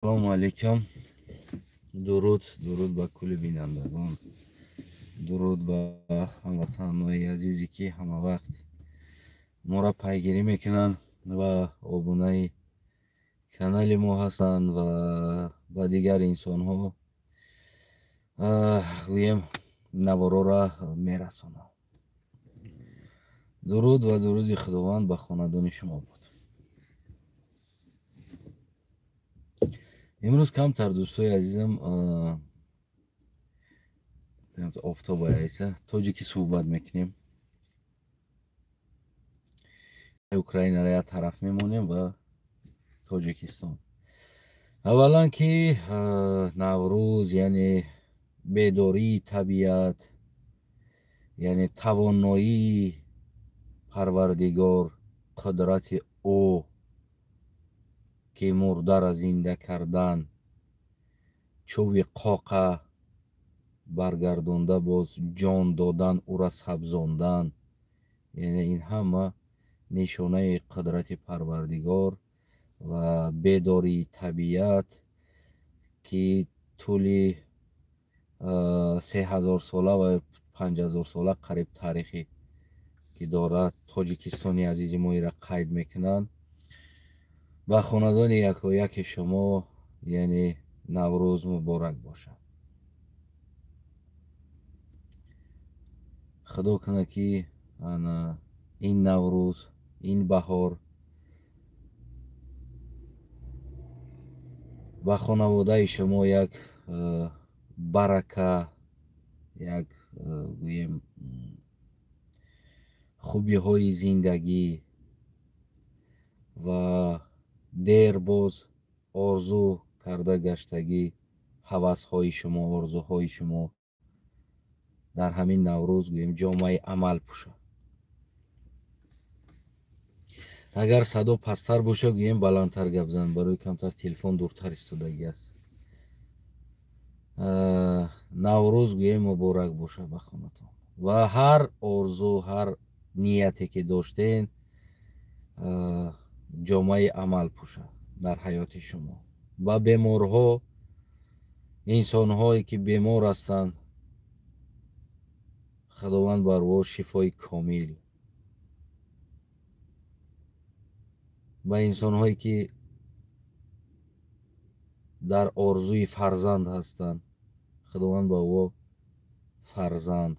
Салому алейкум. Дуруд, дуруд ба кулли бинандагон. Дуруд ба ҳамватанони азизе, ки ҳама вақт моро пайгирӣ мекунанд ва обунаи канали мо ҳастанд ва ба дигар инсонҳо гӯем наворора мерасонанд. Дуруд ва дуруди Худованд ба хонадони шумо буд. Имрӯз камтар, дӯстои азизам, офтоба айса тоҷикӣ суҳбат мекунем. Украинаро як тараф мемонем ва Тоҷикистон. Аввалан ки Наврӯз, яъне бедории табиат, яъне тавоноии Парвардигор, қудрати ӯ, ки мурдаро зинда кардан, чӯби қоқа баргардонда боз ҷон додан, ӯра сабзондан, яъне ин ҳама нишонаи қудрати Парвардигор ва бедории табиат, ки тӯли 3000 сола ва 5000 сола қариб таърихе ки дорад Тоҷикистони азизи мо, ира қайд мекунанд. Ба хонадони якояки шумо, яъне, Наврӯз муборак бошад. Худо кунад, ки ин Наврӯз, ин баҳор ба хонаводаи шумо як барака, як, гӯем, хубиҳои зиндагӣ ва дер боз орзу карда гаштагӣ ҳавасҳои шумо, орзуҳои шумо дар ҳамин Наврӯз, гӯем, ҷомаи амал пӯшад. Агар садо пасттар боша, гӯем, баландтар гап зан, барои камтар телефон дуртар истодагӣ аст. Наврӯз, гӯем, муборак бошад ба хонатон ва ҳар орзу, ҳар нияте ки доштен, ҷомаи амал пӯшад дар ҳаёти шумо. Ба беморҳо, инсонҳое ки бемор ҳастанд, Худованд бар ӯ шифои комил, ба инсонҳое ки дар орзуи фарзанд ҳастанд, Худованд ба ӯ фарзанд,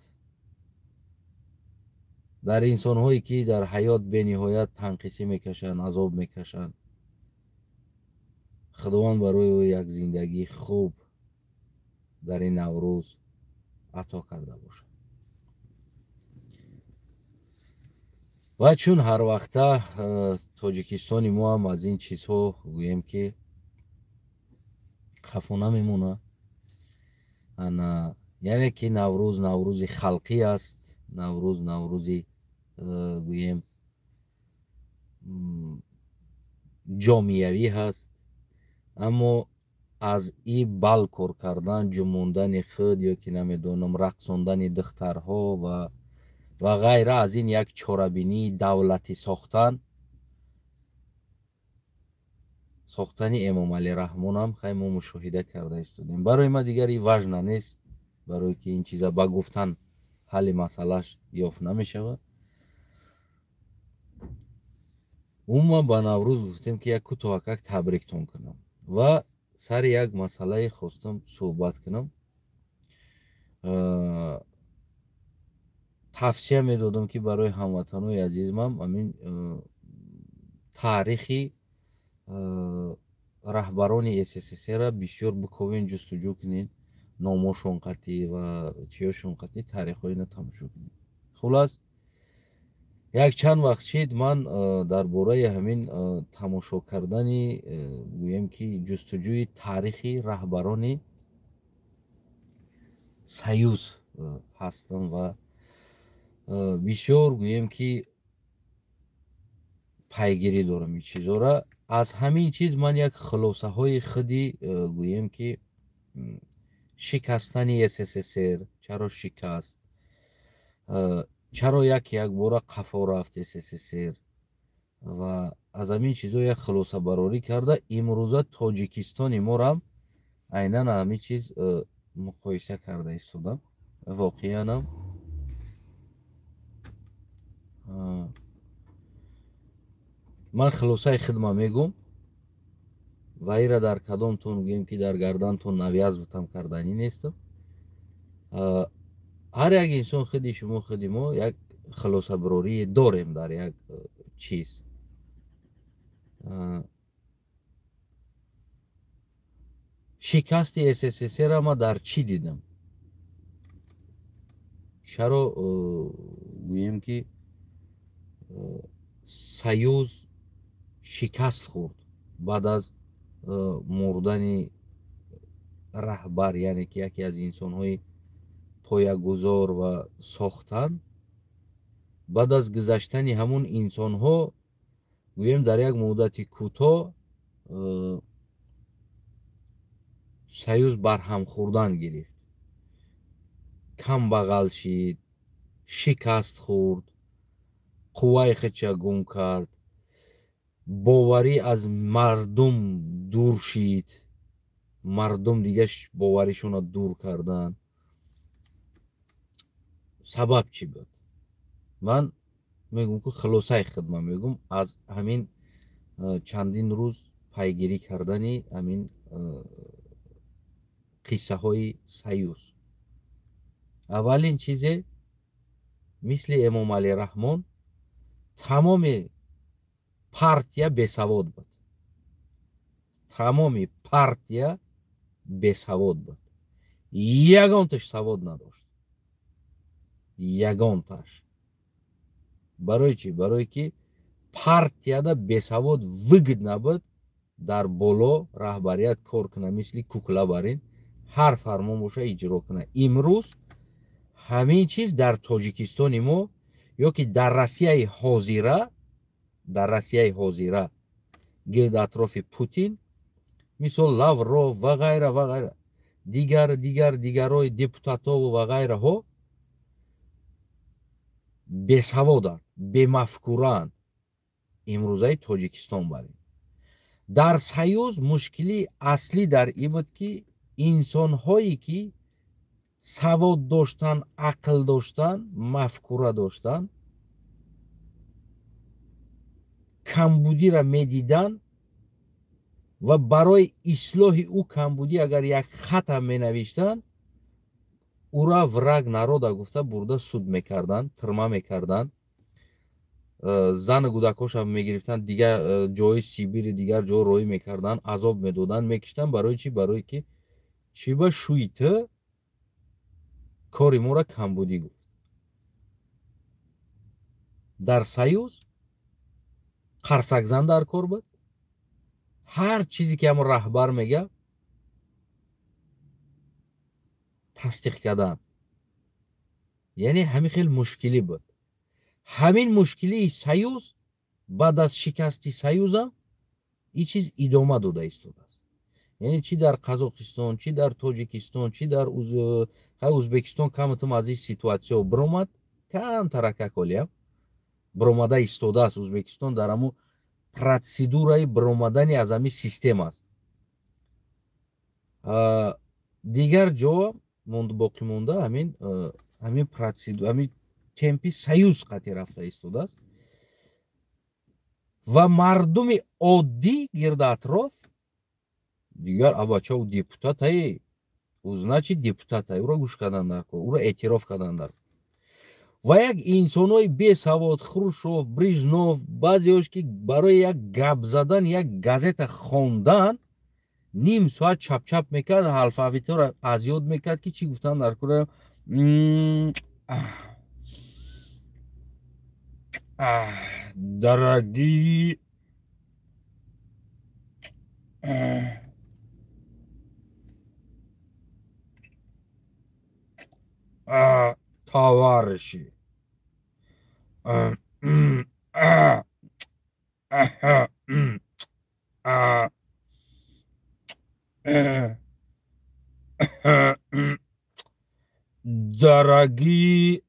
дар инсонҳое ки дар ҳаёт бениҳоят танқисӣ мекашанд, азоб мекашанд, Худованд барои ӯ як зиндагии хуб дар ин Наврӯз ато карда бошад. Ва чун ҳарвақта Тоҷикистони мо ҳам аз ин чизҳо, гӯем, ки хафо намемонад. Ана, яъне ки Наврӯз наврӯзи халқӣ аст, Наврӯз наврӯзи, гӯем, ҷомиявӣ ҳаст, аммо аз и бал кор кардан, ҷумондани худ ё ки намедонам, рақсондани духтарҳо ва ғайра, аз ин як чорабинии давлатӣ сохтани Эмомалӣ Раҳмонам хай мо мушоҳида карда истодем. Барои ма дигар и важно нест, барое ки ин чиза ба гуфтан ҳалли масъалаш ёфт намешавад. Умуман, ба Наврӯз гуфтем, ки як кӯтоҳакак табриктон кунам ва сари як масъалае хостам суҳбат кунам. Тавсия медодам, ки барои ҳамватанои азизмам амин таърихи раҳбарони СССР-ра бисёр биковен, ҷустуҷӯ кунед, номошон қатъӣ ва чиёшон қатъӣ, таърихҳои тамошо кунед. Хулас, як чанд вақт шид, ман дар бораи ҳамин тамошо кардани, гӯем ки, ҷустуҷӯи таърихи раҳбарони Союз ҳастам ва бисёр, гӯем ки, пайгирӣ дорам ин чизора. Аз ҳамин чиз ман як хулосаҳои худи, гӯем ки, шикастани СССР, чаро шикаст, чаро як якбора қафо рафт СССР ва Аз ҳамин чизо як хулосабарорӣ карда, имрӯза Тоҷикистони морам айнан ҳамин чиз муқоиса карда истодам. Воқеанам ман хулосаи хидма мегӯм ва ира дар кадомтон гӯем ки дар гардантон навязватам карданӣ нестам. Ҳар як инсон, худи шумо, худи мо як хулосабарорӣ дорем дар як чиз. Шикасти СССР-ра ма дар чӣ дидам? Чаро гӯем ки Союз шикаст хӯрд баъд аз мурдани раҳбар, яъне ки яке аз инсонҳои поягузор ва сохтан, баъд аз гузаштани ҳамун инсонҳо гӯем дар як муддати кӯтоҳ Союз барҳам хӯрдан гирифт, камбағал шид, шикаст хӯрд, қувваи худша гум кард, боварӣ аз мардум дур шид, мардум дига боваришонро дур карданд. Сабаб чӣ буд? Ман мегӯм ки хулосаи хидма мегӯм аз ҳамин чандин рӯз пайгирӣ кардани ҳамин қиссаҳои Союз. Аввалин чизе, мисли Эмомалӣ Раҳмон тамоми партия бесавод буд. Тамоми партия бесавод буд. Ягонташ савод надошт. Ягонташ. Барои чӣ? Барое ки партияда бесавод выгодно буд дар боло раҳбарият кор куна, мисли кукла барин ҳар фармон боша иҷро куна. Имрӯз ҳамин чиз дар Тоҷикистони мо ё ки дар Россияи ҳозира, дар Россияи ҳозира гирд атрофи Путин, мисол Лавров ва ғайра ва ғайра, дигар дигар дигарои депутатову ва ғайраҳо бесаводанд, бемафкураанд. Имрӯзаи Тоҷикистон барин. Дар Союз мушкилии аслӣ дар ин буд, ки инсонҳое ки савод доштанд, ақл доштанд, мафкура доштанд, камбудиро медиданд ва барои ислоҳи ӯ камбудӣ агар як хатам менавиштанд, ӯра враг народа гуфта бурда суд мекарданд, тирма мекарданд, зану кӯдакҳошам мегирифтанд, дигар ҷои Сибири дигар ҷо роҳӣ мекарданд, азоб медоданд, мекиштанд. Барои чӣ? Барое ки чӣ ба шӯи ту кори моро камбудӣ гуфт. Дар Союз қарсакзан дар кор буд. Ҳар чизе ки ҳамон раҳбар мега тасдиқ кардан. Яъне ҳамин хел мушкилӣ буд. Ҳамин мушкилии Союз баъд аз шикасти Союзам ин чиз идома дода истодааст. Яъне чӣ дар Қазоқистон, чӣ дар Тоҷикистон, чӣ дар Ӯзбекистон камтум аз ин ситуатсиё биромад, камтаракак олиям биромада истодааст. Ӯзбекистон дар ҳамун процедураи биромадани аз ҳамин система аст. Дигар ҷо боқӣ монда ҳамин процедура, ҳамин темпи Союз қатъи рафта истодааст ва мардуми оддӣ гирда атроф дигар абача ӯ депутатае, ӯ значит депутатае, ӯро гӯш кардан дар кор, ӯро эътироф кардан дар кор. Ва як инсонҳои бесавод, Хрушов, Брижнов, баъзеҳош ки барои як гап задан, як газета хондан ним соат чапчап мекард, алфавитҳоро аз ёд мекард ки чӣ гуфтан дар кор. Дорогие товарищи, дорогие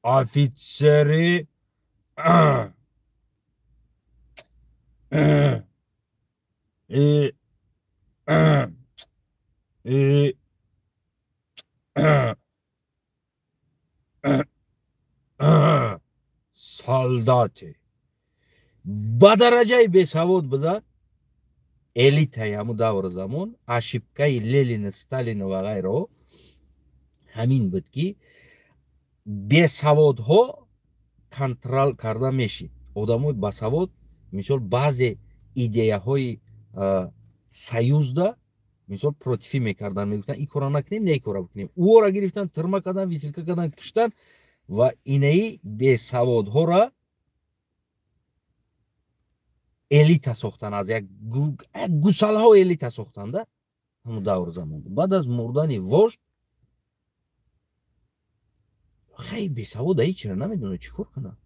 Офицери и и солдати ба дараҷаи бесавод будан. Элитаи ҳамун давр замон, ошибкаи Ленина, Сталина ва ғайраҳо ҳамин буд, ки бесаводҳо контрол карда мешид. Одамои басавод, мисол, баъзе идеяҳои союзда, мисол, протифӣ мекарданд, мегуфтанд, ин кора накунем, не, кора бикунем. Ӯро гирифтан, тирма кардан, висилка кардан, киштан ва инаи бесаводҳоро элита сохтан, аз як гусалаҳо элита сохтанда ҳамун давр замон. Баъд аз мурдани вожд хеле бесавод ҳечро намедонад чӣ кор кунад.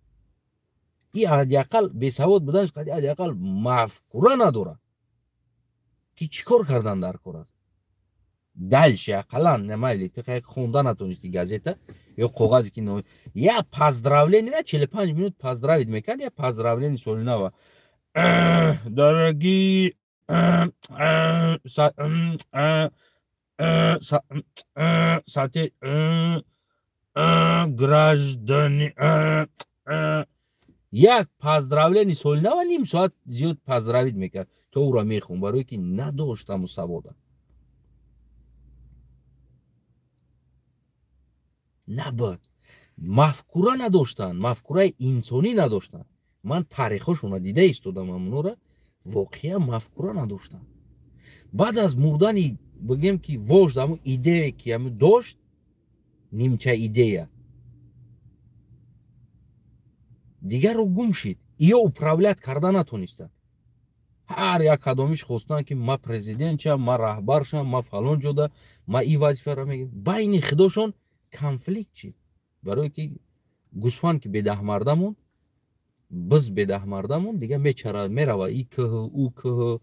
И ҳадди ақал бесавод буданаш ҳадди ақал мафкура надорад, ки чӣ кор кардан дар кор аст. Дальше ақаллан намайли ти хонда натонисти газета ё коғазе ки я поздравление на 45 минут поздравить мекард, я поздравление соли нава. Дорогие граждане, як поздравление соли нава ним соат зиёд поздравить мекард, то ӯро мехун, барое ки надошт ҳамун савода. Набуд, мафкура надоштанд, мафкураи инсонӣ надоштанд. Ман таърихҳошонро дида истодам, ҳамунора воқеан мафкура надоштанд. Баъд аз мурдани, бигем ки, вожд, ҳамун идея ки ҳамун дошт, нимча идея дигарро гум шид, ё управлять карда натонистанд. Ҳар як кадомиш хостанд, ки ма президент шам, ма раҳбар шам, ма фалон ҷода, ма ин вазифаро мегирам. Байни худошон конфликт шид, барое ки гӯсфанд ки бедаҳмарда монд, биз бедаҳмарда монд, дига мечара мерава и кӯҳ, ӯ кӯҳ,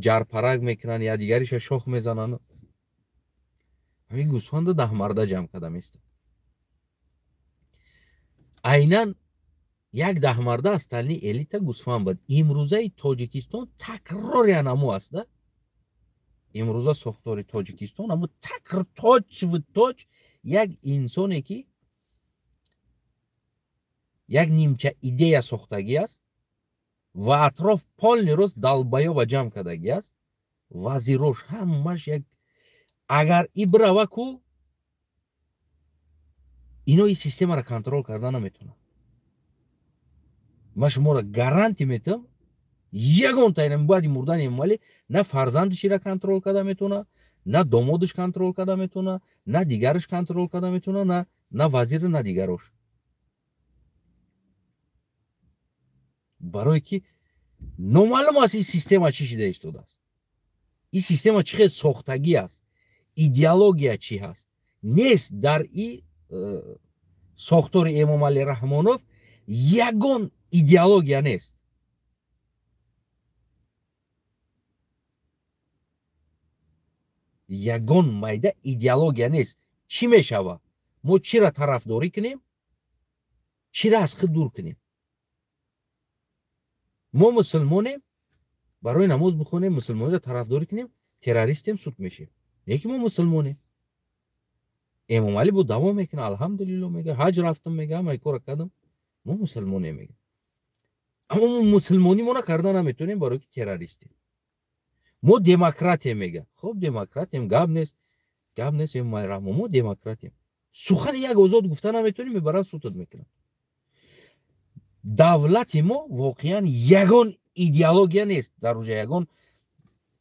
ҷарпарак мекунанд, я дигариша шох мезананд. Ҳамин гӯсфанда даҳмарда ҷамъ карда местад. Айнан як даҳмарда остальни элита гӯсфанд буд. Имрӯзаи Тоҷикистон такрори анамо аст, да? Имрӯза сохтори Тоҷикистон амо такр точ в точ як инсоне ки як нимча идея сохтагӣ аст ва атроф полный рост долбоёба ҷамъ кардагӣ аст. Вазирош ҳамаш як, агар и бирава ку, ино ин системаро контрол карда наметавонанд. Ман шуморо гарантия метавам, ягонта баъди мурдани Эмомалӣ на фарзандишира контрол карда метавонад, на домодаш контрол карда метавонад, на дигараш контрол карда метавонад, на вазиру, на дигарош. Барое ки номаълум аст ин система чӣ шида истодааст, ин система чӣ хел сохтагӣ аст, идеология чӣ ҳаст. Нест дар и сохтори Эмомалӣ Раҳмонов ягон идеология нест. Ягон майда идеология нест. Чӣ мешава? Мо чиро тарафдорӣ кунем, чиро аз худ дур кунем? Мо мусулмонем, барои намоз бихонем, мусулмониро тарафдорӣ кунем, террористем, суд мешем. Не ки мо мусулмонем. Эмомалӣ бо давом мекунад, алҳамдулилло мега, ҳаҷ рафтам мега, ҳамаи кора кардам, мо мусулмонем мега. Аммо мо мусулмонимона карда наметавонем, барои ки террористем. Мо демократия мега. Хоб, демократиям, гап нест, гап нест, Эмомалӣ Раҳмон, мо демократиям. Сухани як озод гуфта наметавонем, мебаранд судат мекунанд. Давлати мо воқеан ягон идеология нест дар уҷа,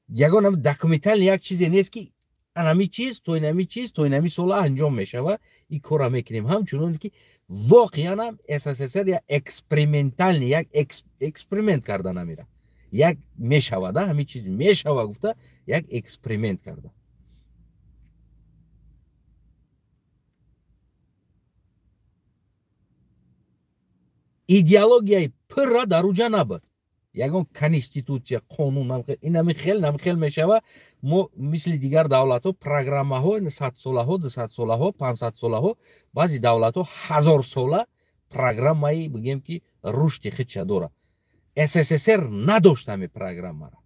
ягон документални як чизе нест, ки анами чиз то инами чиз то инами сола анҷом мешава, ин корро мекунем. Ҳамчунон ки воқеан ҳам СССР як экспериментални, як эксперимент карда намера, як мешава, да, ҳамин чиз мешава гуфта як эксперимент карда. Идеологияи пурра дар уҷа набуд. Ягон конститутсия, қонун инами хел намхел мешава. Мо мисли дигар давлатҳо программаҳо 100 солаҳо, 200 солаҳо, 500 солаҳо, баъзе давлатҳо 1000 сола программаи бигем ки рушди худша дора. СССР надошт ҳами программаро.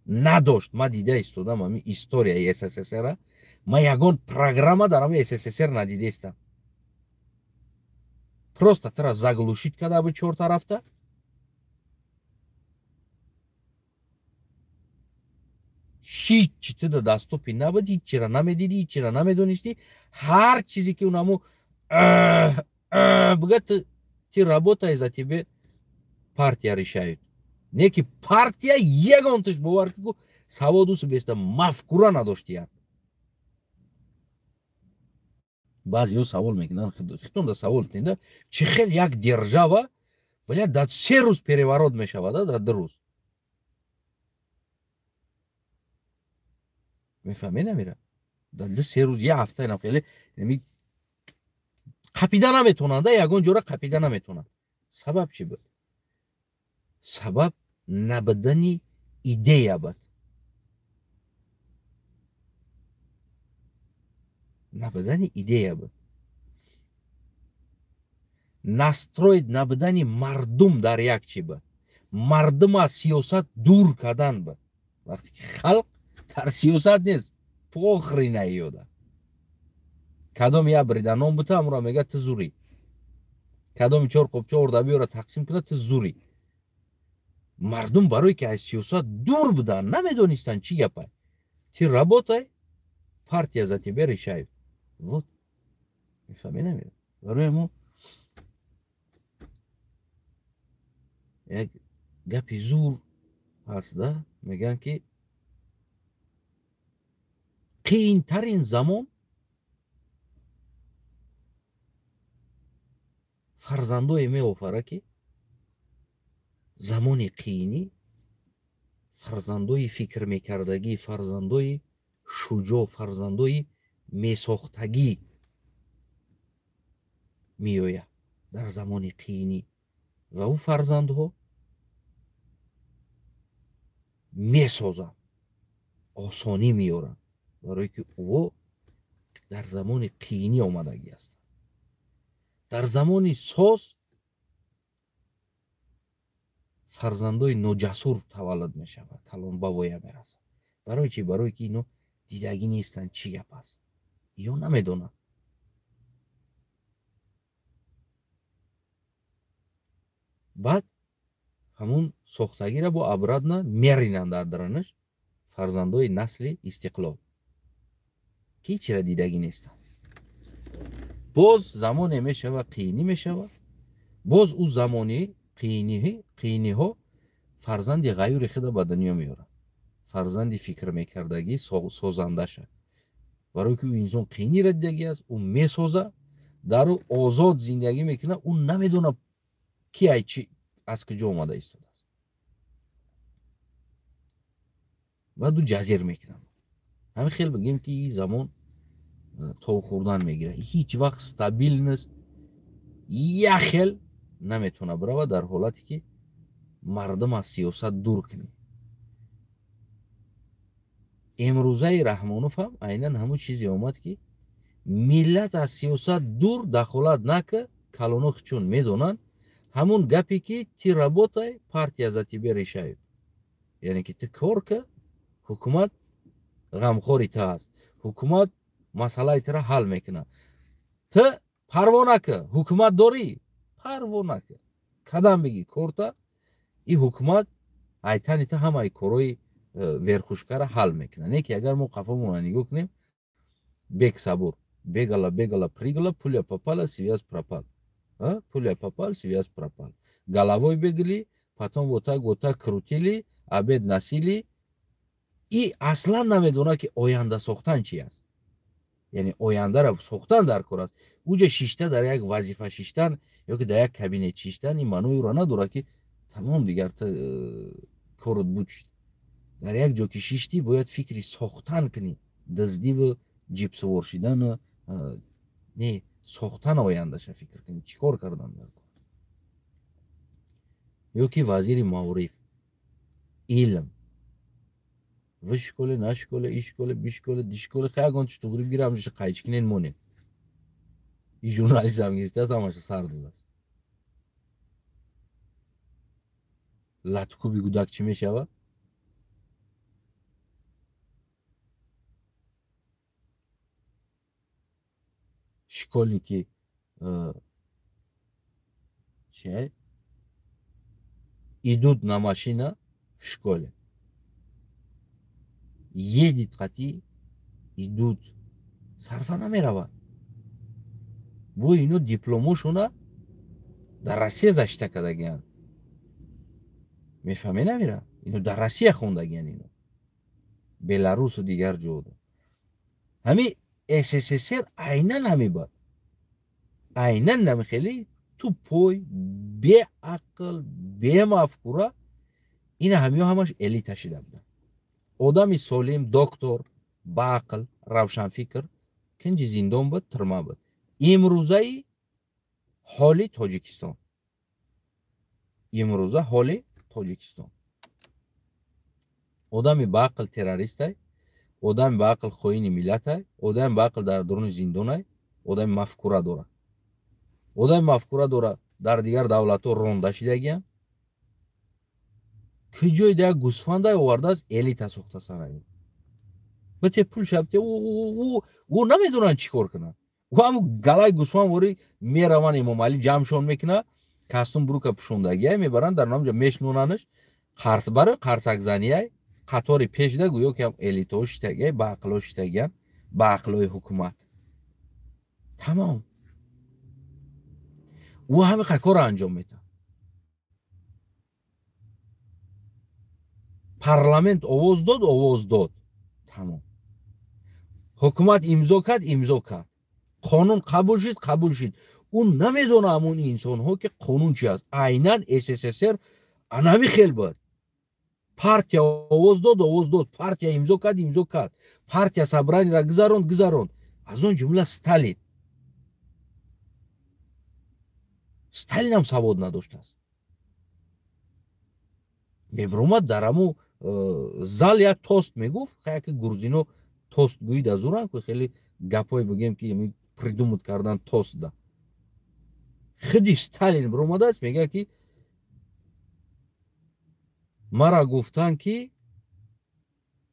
Надошт. Ма дида истодам ҳами историяи СССР-а. Ма ягон программа дар ҳами СССР надидаистам. Просто тра заглушить карда бы чор тарафта. Ҳеҷ ти да дастопи набуд, ҳеҷ чира намедидӣ, ҳеҷ чира намедонистӣ. Ҳар чизе ки унаму бигӯяд, ты работай, за тебе партия решает. Не ки партия ягонташ, бовар ку, саводусу беста мафкура надоштияд. Баъзеҳо савол мекунанд, хитонда савол кунед, чӣ хел як держава, бля, дар 3 рӯз переворот мешавад, дар 2 рӯз. Мефаҳмед намира? Дар 2-3 рӯз, як ҳафта инам хеле қапида наметонанд, ягон ҷора қапида наметонанд. Сабаб чӣ буд? Сабаб набудани идея буд. Набудани идея буд. Настроид набудани мардум дар як чӣ буд. Мардум аз сиёсат дур кардан буд. Вақте ки халқ дар сиёсат нест, похри наёда. Кадом як брида ном бута, амро мега ту зурӣ. Кадоми чор қопча орда биёра тақсим кунад, ту зурӣ. Мардум барое ки аз сиёсат дур буданд, намедонистанд чӣ гапа. Ты работай, партия за тебя решает. Вот. Мефаҳмед намира? Барои мо як гапи зур ҳаст, да? Мегӯянд ки қийинтарин замон фарзандое меофара, ки замони қиинӣ фарзандои фикр мекардагӣ, фарзандои шуҷоъ, фарзандои месохтагӣ меояд дар замони қиинӣ ва ӯ фарзандҳо месозанд, осонӣ меоранд, барое ки ӯ дар замони қиинӣ омадагӣ ҳастанд. Дар замони соз фарзандои ноҷасур таваллуд мешавад, калон ба воя мерасад. Барои чӣ? Барое ки ино дидагӣ нестанд чӣ гап аст, ё намедонанд. Баъд ҳамун сохтагиро бо обратно меринанд дар даранаш фарзандои насли истиқлол, ки чира дидагӣ нестанд. Боз замоне мешава, қиинӣ мешава, боз ӯ замони қииниҳо фарзанди ғайюри худа ба дунё меорад, фарзанди фикр мекардагӣ, созандаша. Барое ки ӯ инсон қииниро дидагӣ аст, ӯ месоза, дар ӯ озод зиндагӣ мекунад, ӯ намедонад ки ай чи аз куҷо омада истодааст. Баъд ӯ ҷазир мекунад. Ҳамин хел бигем ки ин замон тов хӯрдан мегирад. Ҳеҷ вақт стабилност як хел наметавонад бирава дар ҳолате ки мардум аз сиёсат дур кунӣ. Имрӯзаи Раҳмонов ҳам айнан ҳамун чизе омад ки миллат аз сиёсат дур дахолат нака, калоно чун медонанд ҳамун гапе ки ты работай, партия за тебя решает. Яъне ки ту кор ка, ҳукумат ғамхори ту аст, ҳукумат масъалаи тура ҳал мекунад. Ту парво нака, ҳукумат дорӣ, парво нака, кадам бигӣ корта, ин ҳукумат айтани ту ҳамаи корҳои верхушкара ҳал мекунад. Не ки агар мо қафомона нигоҳ кунем, бег сабур, бегала бегала пригала, пуля попала, связь пропал. Пуля попал, связь пропал. Головой бегали, потом вот так крутили, обед носили. И аслан намедона ки оянда сохтан чи аст. Яъне ояндаро сохтан дар кор аст. Уҷа шишта дар як вазифа шиштан ё ки дар як кабинет шиштан ин маънои ӯро надорад ки тамом дигар корот буд шуд. Дар як ҷо ки шиштӣ бояд фикри сохтан кунӣ, дуздиву ҷибсувор шидану не, сохтан ояндаша фикр кунӣ, чӣ кор кардан дар кор. Ё ки вазири маориф Илм. В школе, на школе, и школе, би школе, ди школе, ягон чи туғри гирам, жи қайчикинен монед. И журналистам гирифтааст, ҳамаша сар додааст. Латкуби гудак чӣ мешавад? Школьники чай идут на машина в школе. Едет қати, идут. Сарфа намеравад. Бо ино дипломошона дар Россия зашита кардагианд. Мефаҳме намера? Ино дар Россия хондагианд ино. Беларусу дигар ҷода. Ҳами СССР айнан ҳами буд. Айнан ҳами хеле тупой, беақл, бемафкура. Ина ҳамиё ҳамаш элита шида буданд. Одами солим, доктор, баақл, равшанфикр кинҷи зиндон буд, тюрьма буд. Имрӯзаи ҳоли Тоҷикистон. Имрӯза ҳоли Тоҷикистон. Одами баақл террористай, одами баақл хоини миллатай, одами баақл дар дуруни зиндонай, одами мафкура дорад. Одами мафкура дорад дар дигар давлатҳо ронда шидагианд. Куҷои дигар гӯсфандай овардааст, элита сохта сараи. Бите пул шабте, ӯ намедонанд чӣ кор кунанд. Ӯ ҳамун галаи гӯсфанд ворӣ мераванд, Эмомалӣ ҷамъшон мекунад, кастум бурука пӯшондагиай мебаранд, дар номҷа мешнонанаш, қарс барои қарсакзаниай, қатори пешда гӯё ки ҳам элитаҳо шитагиай, баақлҳо шитагианд, баақлҳои ҳукумат. Тамом. Ӯ ҳамин корро анҷом медиҳад. Парламент овоз дод, овоз дод. Тамом. Ҳукумат имзо кард, имзо кард. Қонун қабул шид, қабул шид. Ӯ намедонад ҳамон инсонҳо ки қонун чи аст. Айнан СССР анами хел буд. Партия овоз дод, овоз дод. Партия имзо кард, имзо кард. Партия собраниеро гузаронд, гузаронд. Аз он ҷумла Сталин. Сталинам савод надоштааст. Мебромад дар ҳамун зал як тост мегуфт, яке грузино тост гӯӣ да зуранд, ку хеле гапҳое бигем ки придумать кардан тост да. Худи Сталин биромадааст, мегӯяд ки мара гуфтанд ки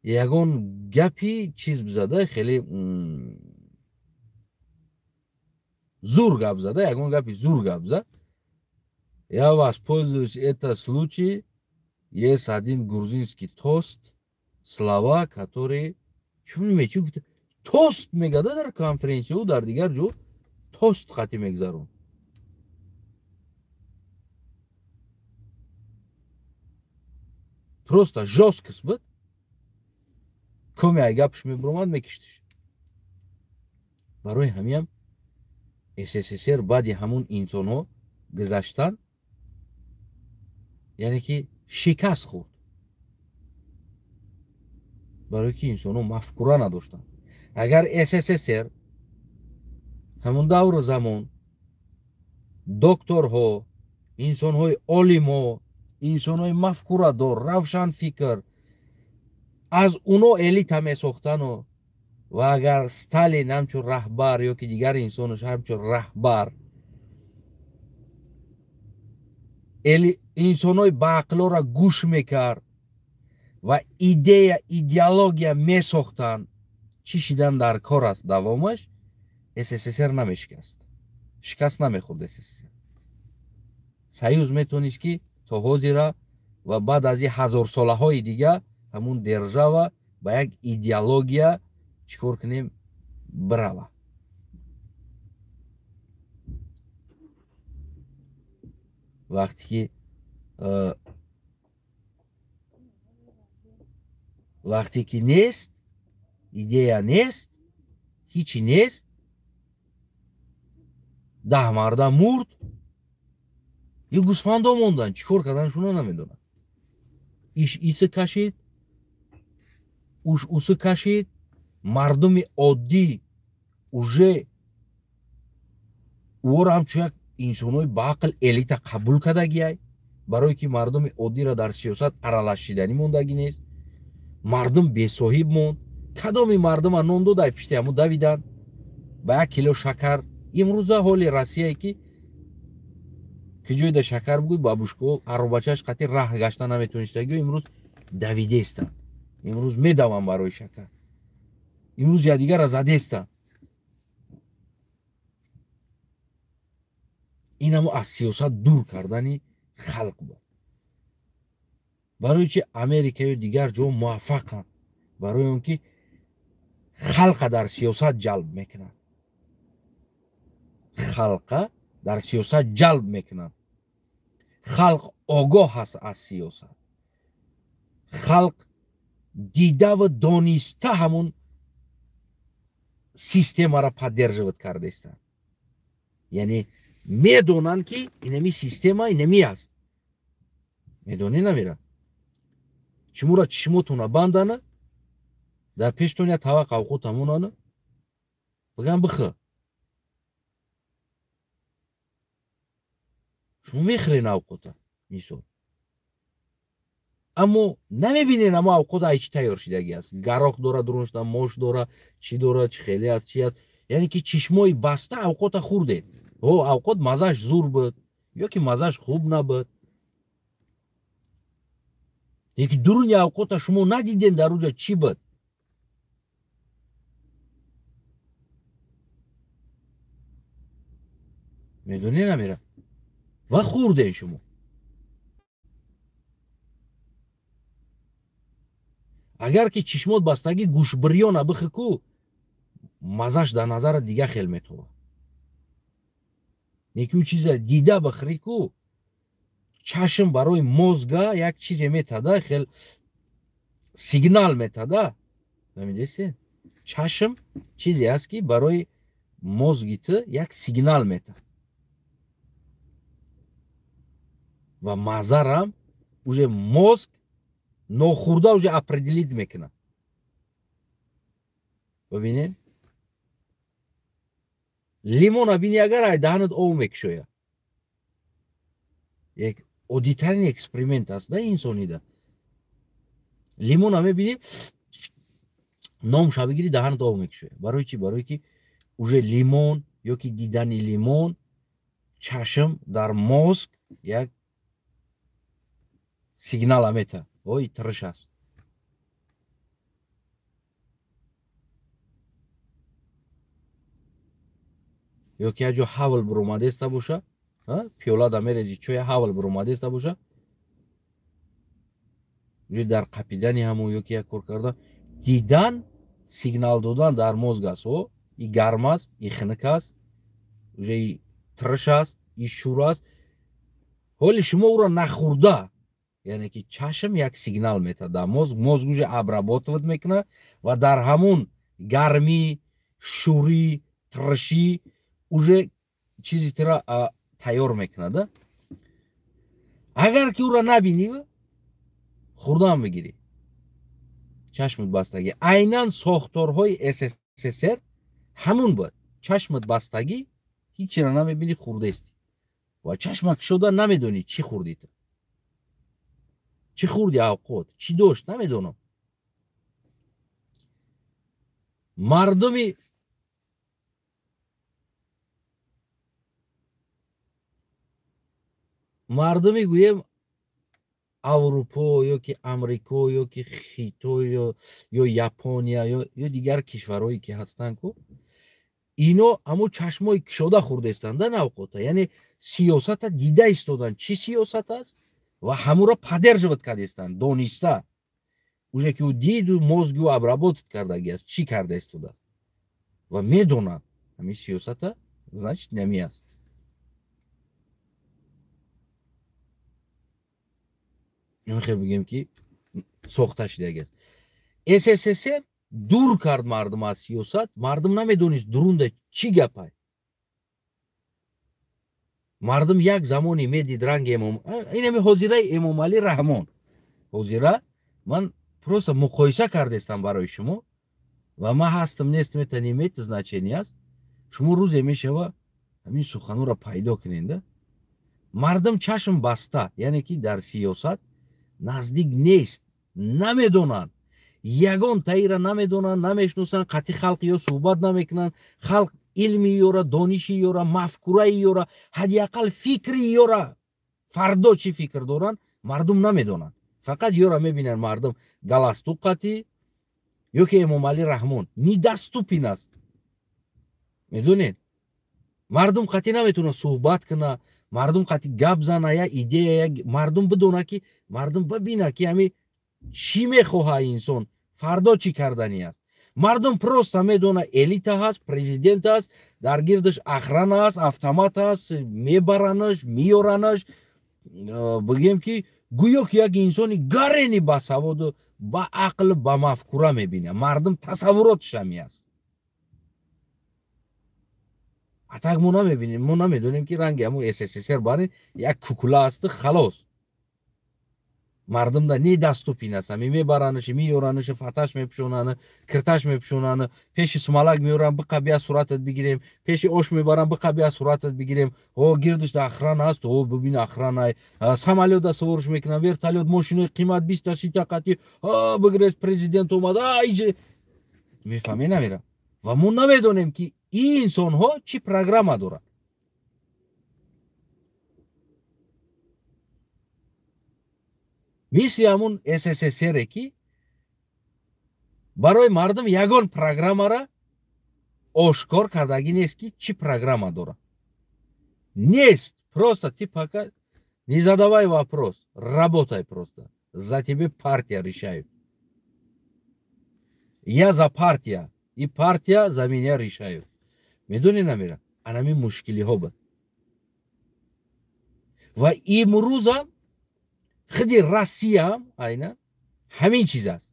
ягон гапи чиз бизада, хеле зур гап зада, ягон гапи зур гап зад. Я воспользуюсь это случай. Есть один грузинский тост, слова, которые... Тост мегада дар конференсия, дар дигар ҷо тост қати мегзарон. Просто жёсткость буд. Коми ай гапш мебуромад, мекиштиш. Барои ҳамиам СССР баъди ҳамун инсонҳо гузаштан, яъне ки шикаст хӯрд. Барои ки инсонҳо мафкура надоштанд. Агар СССР ҳамун давру замон докторҳо, инсонҳои олимо, инсонҳои мафкурадор, равшанфикр аз уно элита месохтану ва агар Сталин ҳамчун раҳбар ё ки дигар инсонаш ҳамчун раҳбар инсонҳои баақлоро гӯш мекард ва идея, идеология месохтанд, чӣ шидан дар кор аст давомаш, СССР намешикаст. Шикаст намехӯрд СССР. Союз метавонист ки то ҳозира ва баъд аз ин ҳазорсолаҳои дига ҳамун держава ба як идеология чӣ кор кунем бирава. Вақте ки нест, идея нест, ҳичи нест, 10 марда мурд, ё гӯсфандо монданд, чӣ кор карданашонро намедонанд. Иш иси кашид, уш уси кашид, мардуми оддӣ уже ӯро ҳамчун як инсонҳои баақл элита қабул кардагиай. Барое ки мардуми оддиро дар сиёсат аралашиданӣ мондагӣ нест. Мардум бесоҳиб монд. Кадоми мардума нон дод, ай пишти ҳамун давидан ба 1 кило шакар. Имрӯза ҳоли Россияе ки ҷойда шакар бугӯй, бабушко аробачаш қатӣ раҳ гашта наметонистагиё имрӯз давидестанд. Имрӯз медаванд барои шакар. Имрӯз якдигарро задестанд. Ин ҳамо аз сиёсат дур кардани халқ буд. Барои чи Америка ё дигар ҷо муваффақанд? Барои он ки халқа дар сиёсат ҷалб мекунанд. Халқа дар сиёсат ҷалб мекунанд. Халқ огоҳ аст аз сиёсат. Халқ дидаву дониста ҳамун системаро поддерживать кардаистанд. Яъне медонанд ки инами система инами аст. Медонӣ намера? Шуморо чишмотона бандана, дар пештон як тавақ авқот ҳамонана, биган бихӯ. Шумо мехӯрен авқота, мисол. Аммо намебинен амо авқот ай чӣ тайёр шидагӣ аст. Гароқ дора дуруншда, мош дора, чӣ дора, чӣ хеле аст, чӣ аст. Яъне ки чишмои баста авқота хӯрдед. О, авқот маззаш зур буд ё ки маззаш хуб набуд. Леки дуруни авқота шумо надиден дар уҷа чӣ буд. Медонӣ намера? Ва хӯрден шумо. Агар ки чишмот бастагӣ гӯшбирёна бихӯ ку, маззаш дар назара дига хел метова. Неки ӯ чиза дида бихӯрӣ ку, чашм барои мозга як чизе метада, хел сигнал метада. Намедонистед? Чашм чизе аст ки барои мозги ту як сигнал метад. Ва маззарам уже мозг нохӯрда уже определить мекунад. Бибинед? Лимона бини агар ай даҳанат об мекушояд. Як оддитарин эксперимент аст да инсонида. Лимона мебинӣ, номша бигирӣ, даҳанат об мекушояд. Барои чӣ? Барои ки уже лимон ё ки дидани лимон чашм дар мозг як сигнала мета. Ой, тириш аст. Ё ки як ҷо ҳавл буромадаиста боша, пиёлада мерези чоя ҳавл буромадаиста боша, уже дар қапидани ҳамон ё ки як кор кардан, дидан сигнал додан дар мозг аст. О, и гарм аст, и хунук аст, уже и тириш аст, и шур аст. Ҳоли шумо ӯро нахӯрда, яъне ки чашм як сигнал метад дар мозг, мозг уже обработывать мекунад ва дар ҳамун гармӣ, шурӣ, тиришӣ уже чизи тира тайёр мекунад. Агар ки ӯро набинӣ, хӯрдан бигирӣ, чашмат бастагӣ. Айнан сохторҳои СССР ҳамун буд. Чашмат бастагӣ, ҳеҷ чиро намебинӣ, хӯрдаистӣ ва чашмак шуда намедонӣ чӣ хӯрдӣ ту. Чӣ хӯрди авқот, чӣ дошт, намедонам. Мардуми гӯем Аврупо ё ки Амрико ё ки Хитой ё Япония ё дигар кишварҳое ки ҳастанд ку, ино ҳамун чашмои кушода хӯрдаистанд да навқота. Яъне сиёсата дида истоданд, чӣ сиёсат аст ва ҳамуро поддерживать кардаистанд дониста. Уже ки ӯ диду мозги ӯ обработать кардагӣ аст, чӣ карда истодааст ва медонад ҳамин сиёсата, значит нами аст. Мехел бигем ки сохта шидагӣ аст. СССР дур кард мардум аз сиёсат, мардум намедонист дурунда чӣ гапай. Мардум як замоне медид ранги Эмом, инами ҳозираи Эмомалӣ Раҳмон. Ҳозира ман просто муқоиса кардестам барои шумо ва ман ҳастам нестам, это не имеет значения аст. Шумо рӯзе мешава ҳамин суханҳоро пайдо кунед. Мардум чашм баста, яъне ки дар сиёсат наздик нест, намедонанд, ягон таира намедонанд, намешносанд, қатъи халқ ё суҳбат намекунанд. Халқ илми ёра, дониши ёра, мафкураи ёра, ҳадди ақал фикри ёра, фардо чӣ фикр доранд, мардум намедонанд. Фақат ёра мебинанд мардум галастук қатӣ ё ки Эмомалӣ Раҳмон недоступен аст. Медонед, мардум қатъӣ наметавонад суҳбат кунад, мардум қатъӣ гап зана, я идея, я мардум бидона ки, мардум бибина ки ҳами чӣ мехоҳа инсон, фардо чӣ кардани аст. Мардум просто медона элита ҳаст, президент ҳаст, дар гирдаш охрана ҳаст, автомат ҳаст, мебаранаш, меёранаш. Бигем ки гӯё ки як инсони гарени басаводу ба ақл, ба мафкура мебинад. Мардум тасаввуроташ ҳами аст. А так мо намебинем, мо намедонем ки ранги ҳамун СССР барин як кукула асту халос. Мардум да недоступен аст. Ҳами мебаранаш, меёранаш, фаташ мепӯшонанд, кирташ мепӯшонанд, пеши сумалак меёранд, биқа бия суратат бигирем, пеши ош мебаранд, биқа бия суратат бигирем. О, гирдаш да охрана аст, о, бибин охрана. Самолёт саворш мекунанд, вертолёт, мошинои қимат 20 та 30 қатӣ, о, бигирез президент омад, а иҷ мефаҳме намера. Ва мо намедонем ки ин инсонҳо чӣ программа доранд. Мисли ҳамун СССР ки барои мардум ягон программара ошкор кардагӣ нест ки чӣ программа дорад. Нест. Просто ты пока не задавай вопрос, работай просто. За тебе партия решает. Я за партия, и партия за меня решает. Медони намера? Анами мушкилиҳо буд. Ва имрӯзам худи Россияам айна ҳамин чиз аст.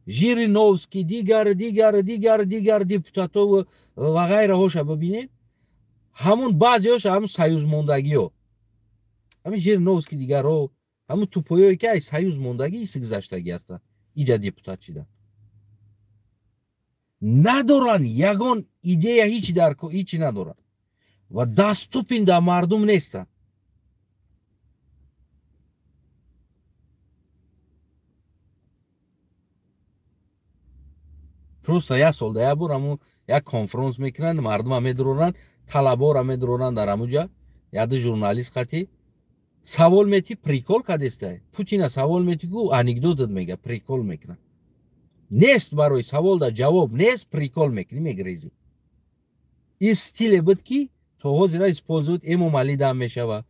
Жириновский, дигар, дигар, дигар, дигар депутатов ва ғайраҳоша бибинед, ҳамун баъзеҳоша ҳамун союзмондагиҳо, ҳамин Жириновский дигарҳо, ҳамун тупоёе ки ай союзмондагӣ иси гузаштагӣ ҳастанд, иҷа депутат шидан. Надоранд ягон идея, ҳичи дар ҳичи надоранд ва доступен дар мардум нестанд. Просто як сол да як бор ҳамун як конференс мекунанд, мардума медуроранд, талабора медуроранд дар ҳамуҷа, яду журналист қатӣ савол мети, прикол кадестай. Путина савол мети, ку анекдотат мега, прикол мекунад. Нест барои савол да ҷавоб нест, прикол мекунӣ, мегрезӣ. Ин стиле буд ки то ҳозира использовать Эмомалӣ дам мешава.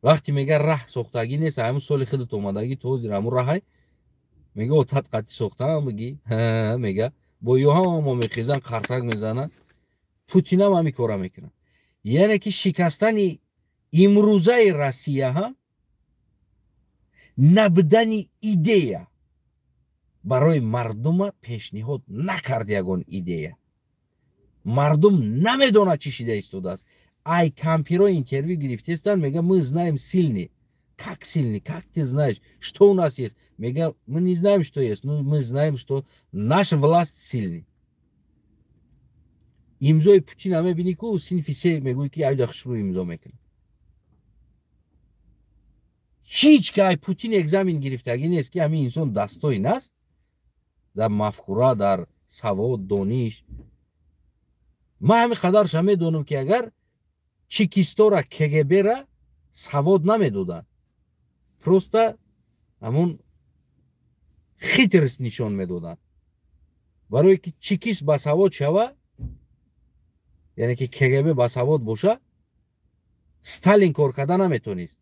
Вақте мега раҳ сохтагӣ нест, ҳамун соли худат омадагӣ то ҳозира ҳамун раҳай, мега отат қатӣ сохтаам, бигӣ мега бо ёҳам мехезан, қарсак мезананд. Путинам ҳамин кора мекунад. Яъне ки шикастани имрӯзаи Россия ҳам набудани идея барои мардума пешниҳод накард ягон идея. Мардум намедонад чӣ шида истодааст. Ай кампиро интервю гирифтестанд, мега мы знаем сильный. Как сильный? Как ты знаешь? Что у нас есть? Мега, мы не знаем, что есть, но мы знаем, что наша власть сильный. Имзои Путина мебинӣ ку синфи се мегӯӣ ки айда хушрӯ имзо мекунад. Ҳеҷ ки ай Путин экзамен гирифтагӣ нест ки ҳамин инсон достоин аст дар мафкура, дар савод, дониш. Ман ҳамин қадарша медонам ки агар чекистора, КГБ-ра савод намедоданд, просто ҳамун хитрость нишон медоданд. Барое ки чекист ба савод шава, яъне ки КГБ ба савод боша, Сталин кор карда наметонист,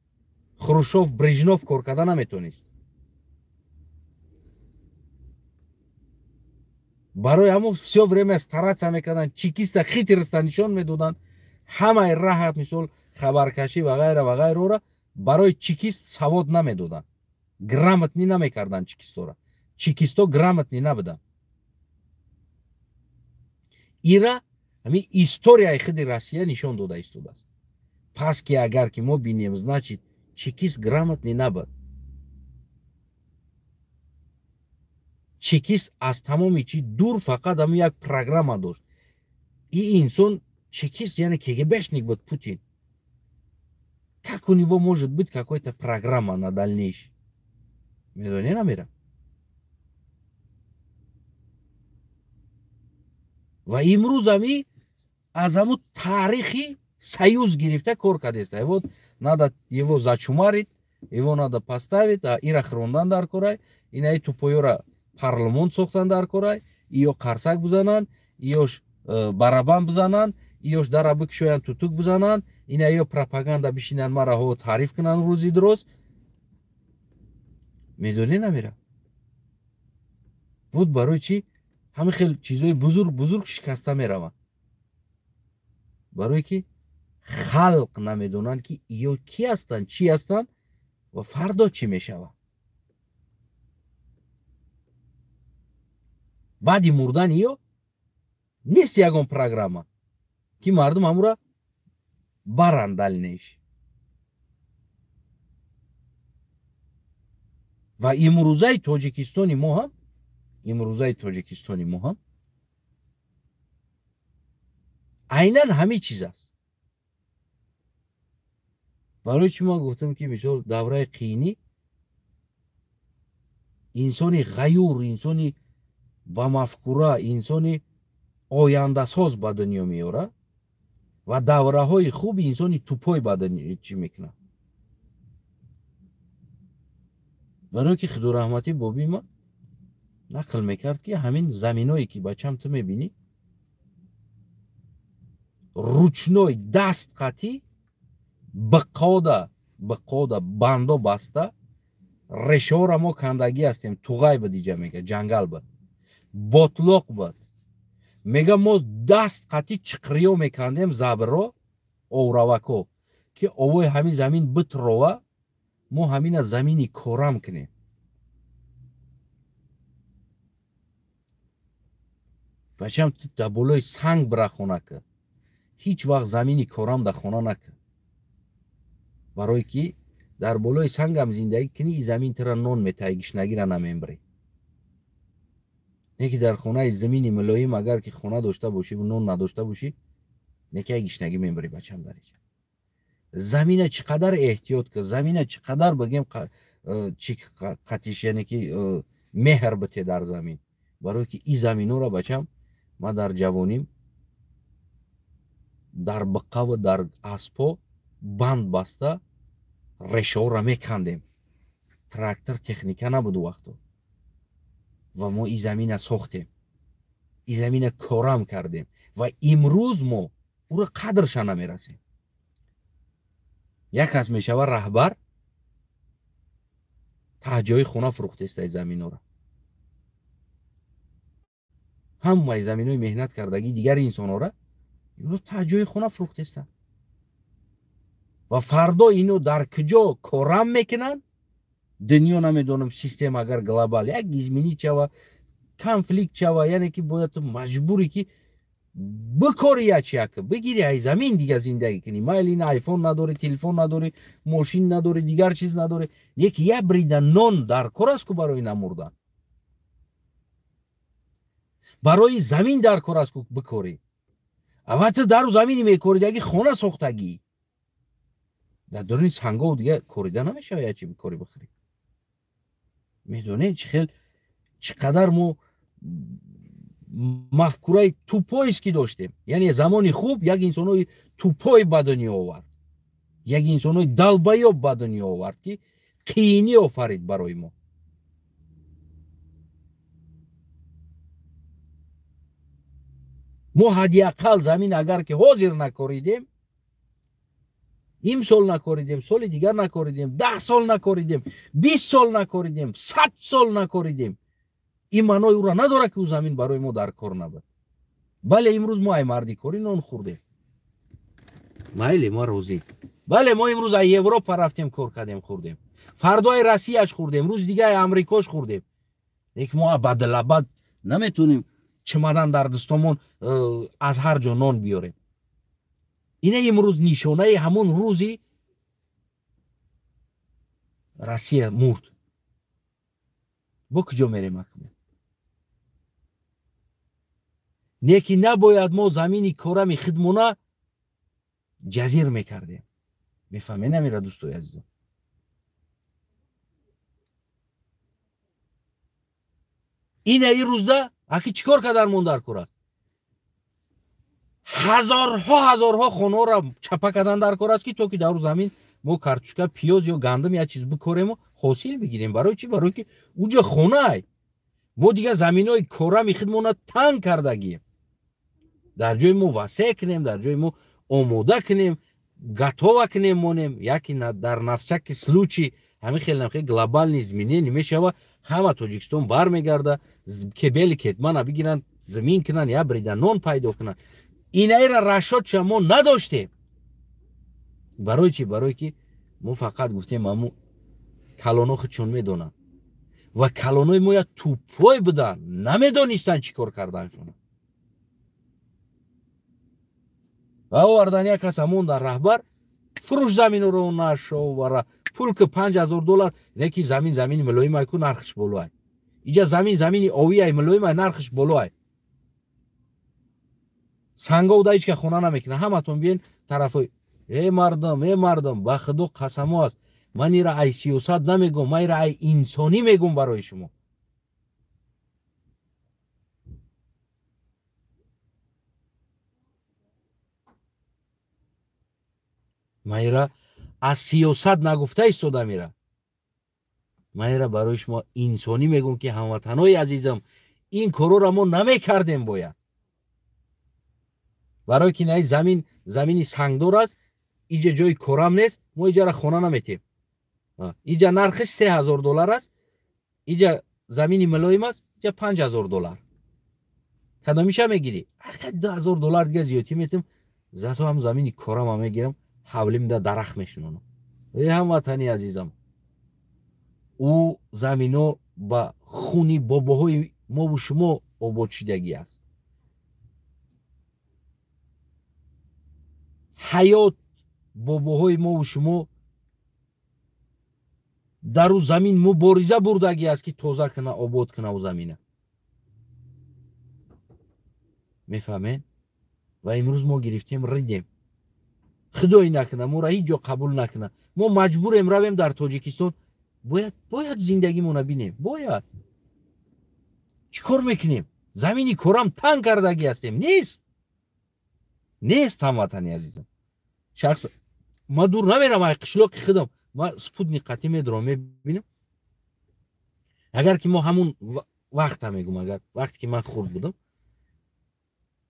Хрушов, Брежнев кор карда наметонист. Барои ҳамун всё время стараться мекарданд, чекиста хитроста нишон медоданд, ҳамаи раҳат, мисол хабаркашӣ ва ғайра ва ғайрора барои чекист савод намедоданд, грамотнӣ намекарданд чекистора. Чекисто грамотнӣ набуданд. Ира ҳамин историяи худи Россия нишон дода истодааст. Пас ки агар ки мо бинем, значит чекист грамотнӣ набуд. Чекист аз тамоми чи дур, фақат ҳамин як программа дошт. И инсон чекист, яъне КГБшник буд Путин. Как у него может быть какая-то программа на дальнейший? Медонӣ намера? Ва имрӯз ами аз ҳамун таърихи союз гирифта кор кардеста. Вот надо его зачумарить, его надо поставить, а ира хӯрондан дар корай, инаи тупоёра парлумон сохтан дар корай, иё қарсак бизананд, иёш барабан бизананд, иёш дара бикушоянд, тутук бизананд, ина ё пропаганда бишинанд, мараҳо таъриф кунанд рӯзи дуруст. Медонӣ намера? Вот барои чӣ ҳамин хел чизҳои бузург бузург шикаста мераванд? Барое ки халқ намедонанд, ки иё кӣ ҳастанд, чӣ ҳастанд ва фардо чӣ мешавад. Баъди мурдан иё нест ягон программа, ки мардум ҳамура баранд дальнейш. Ва имрӯзаи Тоҷикистони мо ҳам, имрӯзаи Тоҷикистони мо ҳам айнан ҳамин чиз аст. Барои чӣ ман гуфтам, ки мисол давраи қиинӣ инсони ғаюр, инсони ба мафкура, инсони ояндасоз ба дунё меорад ва давраҳои хуби инсони тупой ба дунё чӣ мекунад. Барое ки Худораҳматӣ боби ма нақл мекард, ки ҳамин заминое ки бачам ту мебинӣ, ручной даст қатӣ биқода бандо баста решаҳоро мо кандагӣ ҳастем. Туғай буд иҷа, мега, ҷангал буд, ботлоқ буд. Мега, мо даст қатӣ чиқриё мекандем, забрро, овравако, ки овои ҳамин замин битрова, мо ҳамина замини корам кунем. Бачам, ту дар болои санг бира хона кӣ, ҳеҷ вақт замини корам дар хона накӣ. Барое ки дар болои сангам зиндагӣ кунӣ, и замин тура нон метаҳӣ, гишнагира намембирӣ. Не ки дар хонаи замини мулоим агар ки хона дошта бошӣ ва нон надошта бошӣ, не ки гишнагӣ мембирӣ, бачам. Дар иҷа замина чӣ қадар эҳтиёт кар, замина чӣ қадар бигем чӣ қатиш, яъне ки меҳр бите дар замин. Барое ки и заминора, бачам, ман дар ҷавоним дар биққаву дар аспо банд баста решаҳоро мекандем. Трактор, техника набуд у вақто. Ва мо и замина сохтем, и замина корам кардем ва имрӯз мо ӯро қадрша намерасем. Як кас мешава раҳбар, таҳҷои хона фурӯхтеста заминора, ҳамаи заминои меҳнат кардагии дигари инсонора имрӯз таҳҷои хона фурӯхтеста. Ва фардо ино дар куҷо корам мекунанд, дунё намедонам. Система агар глобал як изменить шава, конфликт шава, яъне ки бояд ту маҷбурӣ, ки бикори ячияк бигири, ай замин дига зиндагӣ кунӣ. Майли, ин айфон надорӣ, телефон надорӣ, мошин надорӣ, дигар чиз надорӣ, яки як брида нон дар кор аст ку барои намурдан, барои замин дар кор аст ку бикорӣ. Ава ту дару замини мекоридаги, хона сохтагӣ, дар дуруни сангов дига корида намешава, ячи бикорӣ бихӯрӣ. Медонед, чӣ хел, чӣ қадар мо мафкураи тупоист ки доштем? Яъне замони хуб як инсонои тупой ба дунё овард, як инсонои долбоёб ба дунё овард, ки қиинӣ офарид барои мо. Мо ҳадди ақал замин агар ки ҳозир накоридем, имсол накоридем, соли дигар накоридем, 10 сол накоридем, 20 сол накоридем, 100 сол накоридем, ин маънои ӯро надорад, ки ӯ замин барои мо дар кор набуд. Бале, имрӯз мо ай мардикорӣ нон хӯрдем, майли, мо розӣ. Бале, мо имрӯз ай Европа рафтем, кор кардем, хӯрдем, фардо ай Россияш хӯрдем, рӯзи дига ай Амрикош хӯрдем. Лекин мо абадалабад наметонем чимадан дар дастомон аз ҳар ҷо нон биёрем. Ина имрӯз нишонаи ҳамон рӯзи Россия мурд. Бо куҷо мерем акнун? Не ки набояд мо замини корами хидмона ҷазир мекардем. Мефаҳмед намира, дӯстои азизам? Ина ин рӯзда аки чӣ кор кардан мон дар кор аст? Ҳазорҳо ҳазорҳо хонаҳоро чапа кардан дар кор аст, ки то ки дар ӯ замин мо картошка, пиёз ё гандум як чиз бикорему ҳосил бигирем. Барои чӣ? Барои ки уҷа хонаай. Мо дигар заминҳои корами хидмона танг кардагием. Дар ҷои мо васеъ кунем, дар ҷои мо омода кунем, готова кунем монем, яки дар на всякий случай ҳамин хел намхел глобальный изменение мешава, ҳама Тоҷикистон бармегарда, кебели кетмана бигиранд, замин кунанд, я брида нон пайдо кунанд. Инаира рашодша мо надоштем. Барои чӣ? Барое ки мо фақат гуфтем аму калоно худшон медонанд ва калонои мо як тупой буданд, намедонистанд чӣ кор карданшон. Ва овардан як каса мондан раҳбар, фурӯш заминро нашовара, пул ки $5000, не ки замин замини мулоимай ку нархш болоай. Иҷа замин замини овиай мулоимай, нархш болоай. Сангов да ҳеч ка хона намекунад. Ҳаматон биен тарафои. Э мардум, э мардум, ба худо қасамо аст. Ман ира ай сиёсат намегӯм, ман ира ай инсонӣ мегӯм барои шумо. Ман ира аз сиёсат нагуфта истодам ира. Ман ира барои шумо инсонӣ мегӯм, ки ҳамватанои азизам, ин корора мо намекардем бояд. Барои ки наи замин замини сангдор аст, иҷа ҷои корам нест, мо иҷара хона наметем. Иҷа нархиш $3000 аст, иҷа замини мулоим аст, иҷа $5000. Кадомиша мегирӣ? Аха $2000 дига зиёдтӣ метем, зато ҳам замини корама мегирам, ҳавлимда дарахт мешинонам. Эй ҳамватани азизам, ӯ замино ба хуни бобоҳои мову шумо обод шидагӣ аст. Ҳаёт бобоҳои мову шумо дар ӯ замин мубориза бурдагӣ аст, ки тоза куна, обод куна ӯ замина. Мефаҳмед? Ва имрӯз мо гирифтем, ридем. Худое накуна, моро ҳеҷ ҷо қабул накуна. Мо маҷбурем равем дар Тоҷикистон. Бояд зиндагимона бинем. Бояд. Чӣ кор мекунем? Замини корам танг кардагӣ ҳастем. Нест. Нест, ҳамватани азизам. Шахс ма дур намерам, ай қишлоқи худам. Ма спутник қатӣ медорам, мебинам. Агар ки мо ҳамун вақта мегум, агар вақте ки ман хурд будам,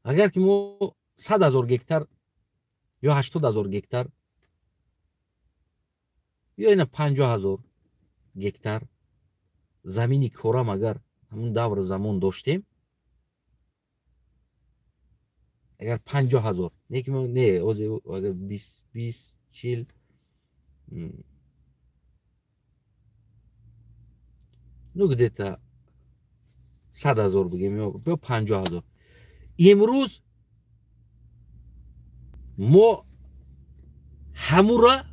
агар ки мо 100 000 гектар ё 80 000 гектар ё ина 50 000 гектар замини корам агар ҳамун давр замон доштем, агар 50 000, не ки не, агар 20, 20, 40, ну где-то 100 000 бигем ё 50 000. Имрӯз мо ҳамура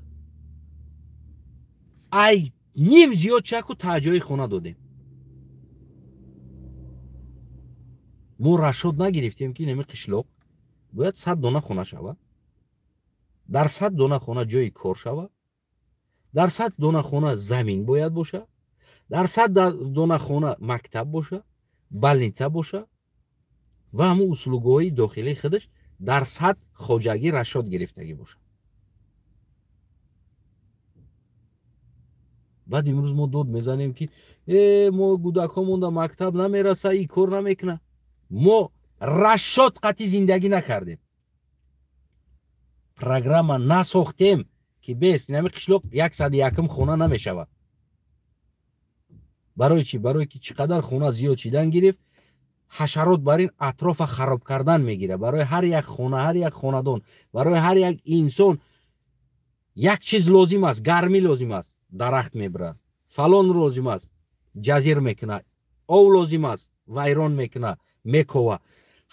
ай ним зиёд чаку таҷои хона додем. Мо рашод нагирифтем, ки нами қишлоқ бояд 100 дона хона шавад, дар 100 дона хона ҷои кор шавад, дар 100 дона хона замин бояд бошад, дар 100 дона хона мактаб бошад, больница бошад ва ҳамун услугоҳои дохилии худаш дар 100 хоҷагӣ рашод гирифтагӣ бошад. Баъд имрӯз мо дод мезанем, ки мо гудакҳо монда мактаб намераса, и кор намекуна. Мо рашод қатъи зиндагӣ накардем, программа насохтем, ки бес инами қишлоқ 101-ум хона намешавад. Барои чӣ? Барое ки чӣ қадар хона зиёд шидан гирифт, ҳашарот бар ин атрофа хароб кардан мегирад. Барои ҳар як хона, ҳар як хонадон, барои ҳар як инсон як чиз лозим аст: гармӣ лозим аст, дарахт мебирад, фалон лозим аст, ҷазир мекунад, ов лозим аст, вайрон мекунад, мекова.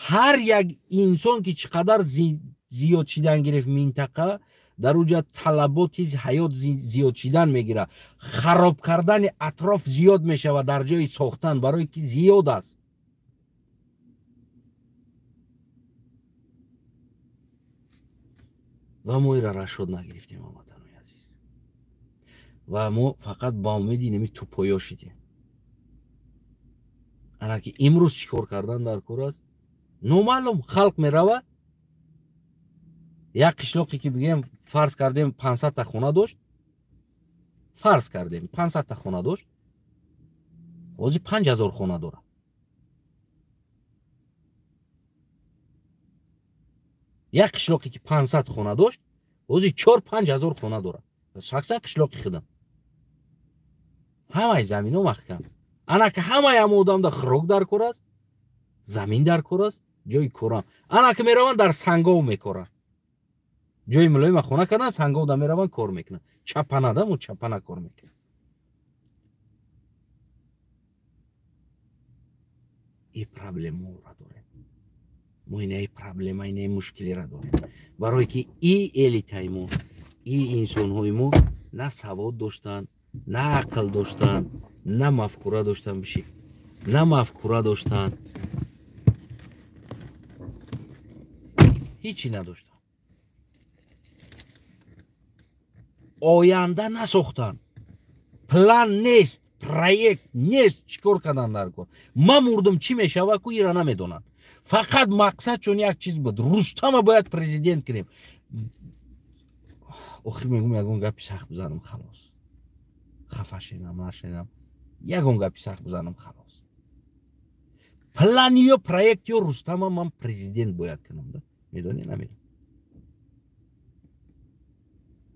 Ҳар як инсон ки чӣ қадар зиёд шидан гирифт минтақа, дар уҷа талаботи ҳаёт зиёд шидан мегирад, хароб кардани атроф зиёд мешавад дар ҷои сохтан, барое ки зиёд аст. Ва мо ира рашод нагирифтем, ҳамватанои азиз. Ва мо фақат ба умеди инами тупоё шидем. Ана ки имрӯз чӣ кор кардан дар кор аст? Номаълум. Халқ меравад. Як қишлоқе ки бигем фарз кардем 500 та хона дошт, фарз кардем 500 та хона дошт, ҳозир 5000 хона дорад. Як қишлоқе ки 500 хона дошт, ҳозир 4-5 ҳазор хона дорад. Шахсан қишлоқи худам. Ҳамаи замино маҳкам. Ана ки ҳамаи ҳама одамда хӯрок дар кор аст, замин дар кор аст, ҷои корам. Ана ки мераванд дар Сангов мекоранд. Ҷои мулоима хона кардан, Сангов да мераванд кор мекунанд. Чапана даму чапана кор мекунанд. И проблемаро дорем. Мо инаи проблема, инаи мушкилиро дорем. Барое ки и элитаи мо, и инсонҳои мо на савод доштанд, на ақл доштанд, на мафкура доштанд, биши, на мафкура доштанд, ҳичи надоштанд. Оянда насохтанд. План нест, проект нест, чӣ кор кардан дар кор. Ман мурдум чӣ мешава ку ира намедонанд. Фақат мақсад чун як чиз буд. Рустама бояд президент кунем. Охир мегум ягон гапи сахт бизанам, халос. Хафа шенам, нашенам. Ягон гапи сахт бизанам, халос. План ё проект ё Рустама ман президент бояд кунам, да? Медонӣ, намедонӣ?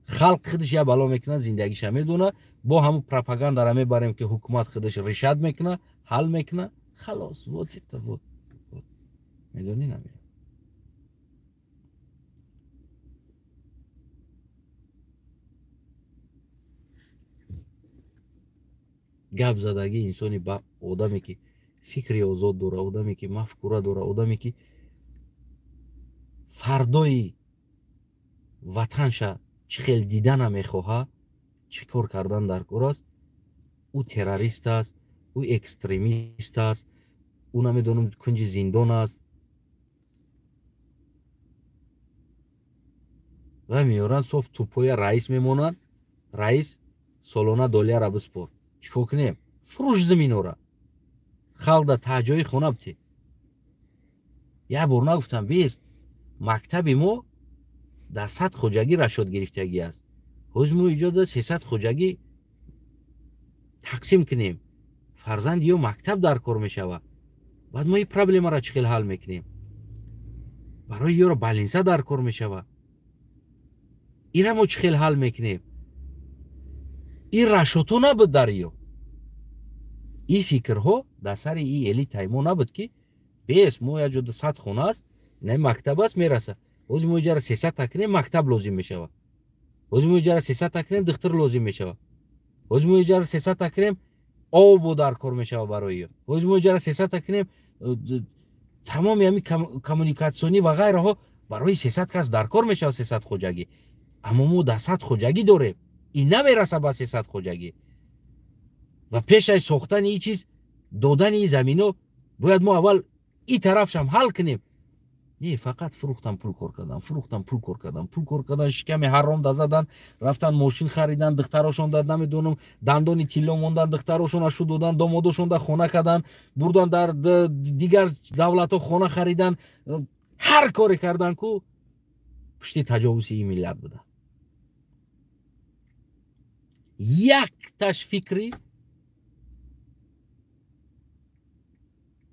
Халқ худаш я бало мекунад, зиндагиша медона, бо ҳамун пропагандара мебарем ки ҳукумат худаш решад мекунад, ҳал мекунад, халос. Вот это вот. Медонӣ, намедонӣ? Гап задагии инсони ба одаме ки фикри озод дора, одаме ки мафкура дора, одаме ки фардои ватанша чӣ хел дидана мехоҳад, чӣ кор кардан дар кор аст, ӯ террорист аст, ӯ экстремист аст, ӯ намедонам кунҷи зиндон аст. Ва меоранд соф тупоя раис мемонанд. Раис солона долияра биспор. Чӣ кор кунем? Фурӯш заминора. Халқ да таҳҷои хона бите. Як бор нагуфтам, бест мактаби мо дар 100 хоҷагӣ рашод гирифтагӣ аст. Ҳозир мо иҷода 300 хоҷагӣ тақсим кунем. Фарзанд ё мактаб дар кор мешавад. Баъд мо ин проблемаро чӣ хел ҳал мекунем? Барои ёро балинса дар кор мешавад. Ира мо чӣ хел ҳал мекунем? Ин рашото набуд дар ё. Ин фикрҳо дар сари ин элитаи мо набуд ки бес мо як ҷода 100 хона аст, ина мактаб аст, мерасад. Ҳозир мо иҷара 300 та кунем, мактаб лозим мешавад. Ҳозир мо иҷара 300 та кунем, духтур лозим мешавад. Ҳозир мо иҷара 300 та кунем, обо дар кор мешавад барои ё. Ҳозир мо иҷара 300 та кунем, тамоми ҳамин коммуникатсионӣ ва ғайраҳо барои 300 кас дар кор мешавад, 300 хоҷагӣ. Аммо мо дар 100 хоҷагӣ дорем. Ин намерасад ба 300 хоҷагӣ. Ва пеш аз сохтани ин чиз, додани ин замино, бояд мо аввал ин тарафшам ҳал кунем. Не, фақат фурӯхтан, пул кор кардан, фурӯхтан, пул кор кардан, пул кор кардан, шиками ҳаром да задан, рафтан мошин харидан, духтарошон да намедонам, дандони тилло мондан, духтарошон ашу додан, домодошон да хона кардан, бурдан дар дигар давлатҳо хона харидан, ҳар коре кардан ку пушти таҷовузи ин миллат буда. Якташ фикри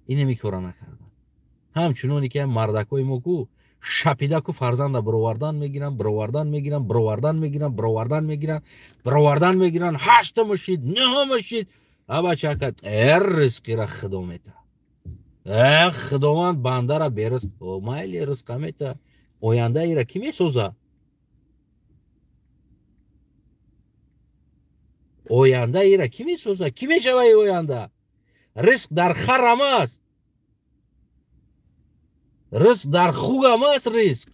инами кора накардан. Ҳамчуноне ки мардакҳои мо ку шапида ку фарзанда бировардан мегиранд, бировардан мегиранд, бировардан мегиранд, бировардан мегиранд, бировардан мегиранд, ҳаштама шид, нӯҳама шид. А бачака ризқира худо мета. Худованд бандара беризқ, майли ризқа мета. Оянда ира кӣ месоза? Оянда ира кӣ месоза? Кӣ мешава и оянда? Ризқ дар харам аст. Ризқ дар хугам аст, ризқ.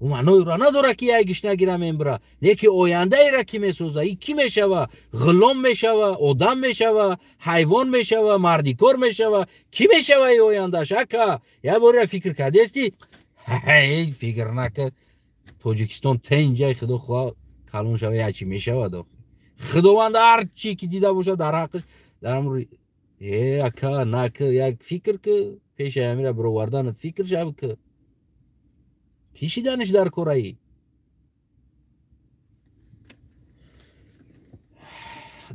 Ӯ маъноиро надорад ки як гиш нагирам эмбира, лекин ояндаеро кӣ месоза? И кӣ мешава? Ғулом мешава, одам мешава, ҳайвон мешава, мардикор мешава. Кӣ мешава и ояндааш? Ака, як бора фикр кардести? Ҳей, фикр нака, Тоҷикистон тенҷай, худо хоҳа калон шава, як чи мешавад охи. Худованд ҳар чи ки дида бошад дар ҳаққиш дар амр. Э, ака, нака, як фикр ки пеши амира бироварданат фикр шав, ки кишиданиш дар кораи.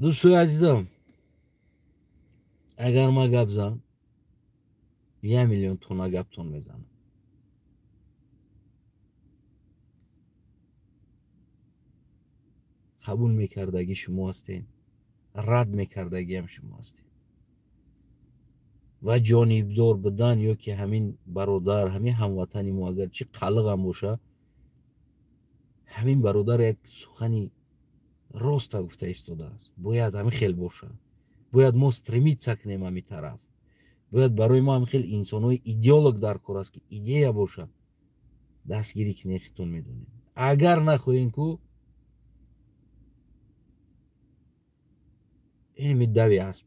Дӯстои азизам, агар ман гап зам, 1 миллион тонна гаптон мезанам. Қабул мекардагӣ шумо ҳастед, рад мекардагиам шумо ҳастед. Ва ҷонибдор будан ё ки ҳамин бародар, ҳамин ҳамватани мо, агар чӣ қалиқам боша, ҳамин бародар як сухани роста гуфта истодааст. Бояд ҳамин хел боша. Бояд мо стремиться кунем ҳамин тараф. Бояд барои мо ҳамин хел инсонҳои идеолог дар кор аст, ки идея боша. Дастгирӣ кунед, хитон медонем. Агар нахоҳем ку, инми дави асб.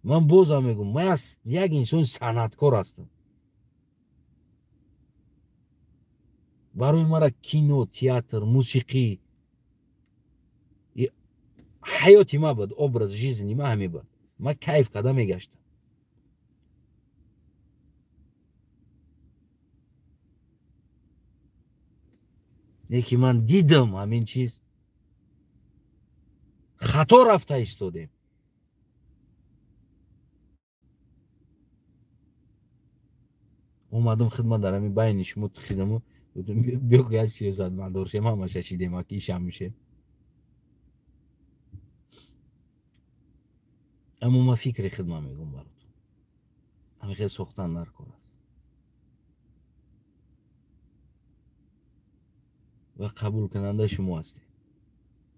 Ман бозам мегӯм, ман як инсони санъаткор ҳастам. Барои мара кино, театр, мусиқӣ ҳаёти ма буд, образ жизни ма ҳаме буд. Ман кайф карда мегаштам. Лекин ман дидам ҳамин чиз хато рафта истодем. Омадам хидмат дар ҳамин байни шумо тихидаму биё ки як сиёсатмадор шем, ҳамаша шидем, аки ишам мешем. Аммо ман фикри хидмат мегӯм баротон. Ҳамин хел сохтан дар кор аст. Ва қабулкунанда шумо ҳастед.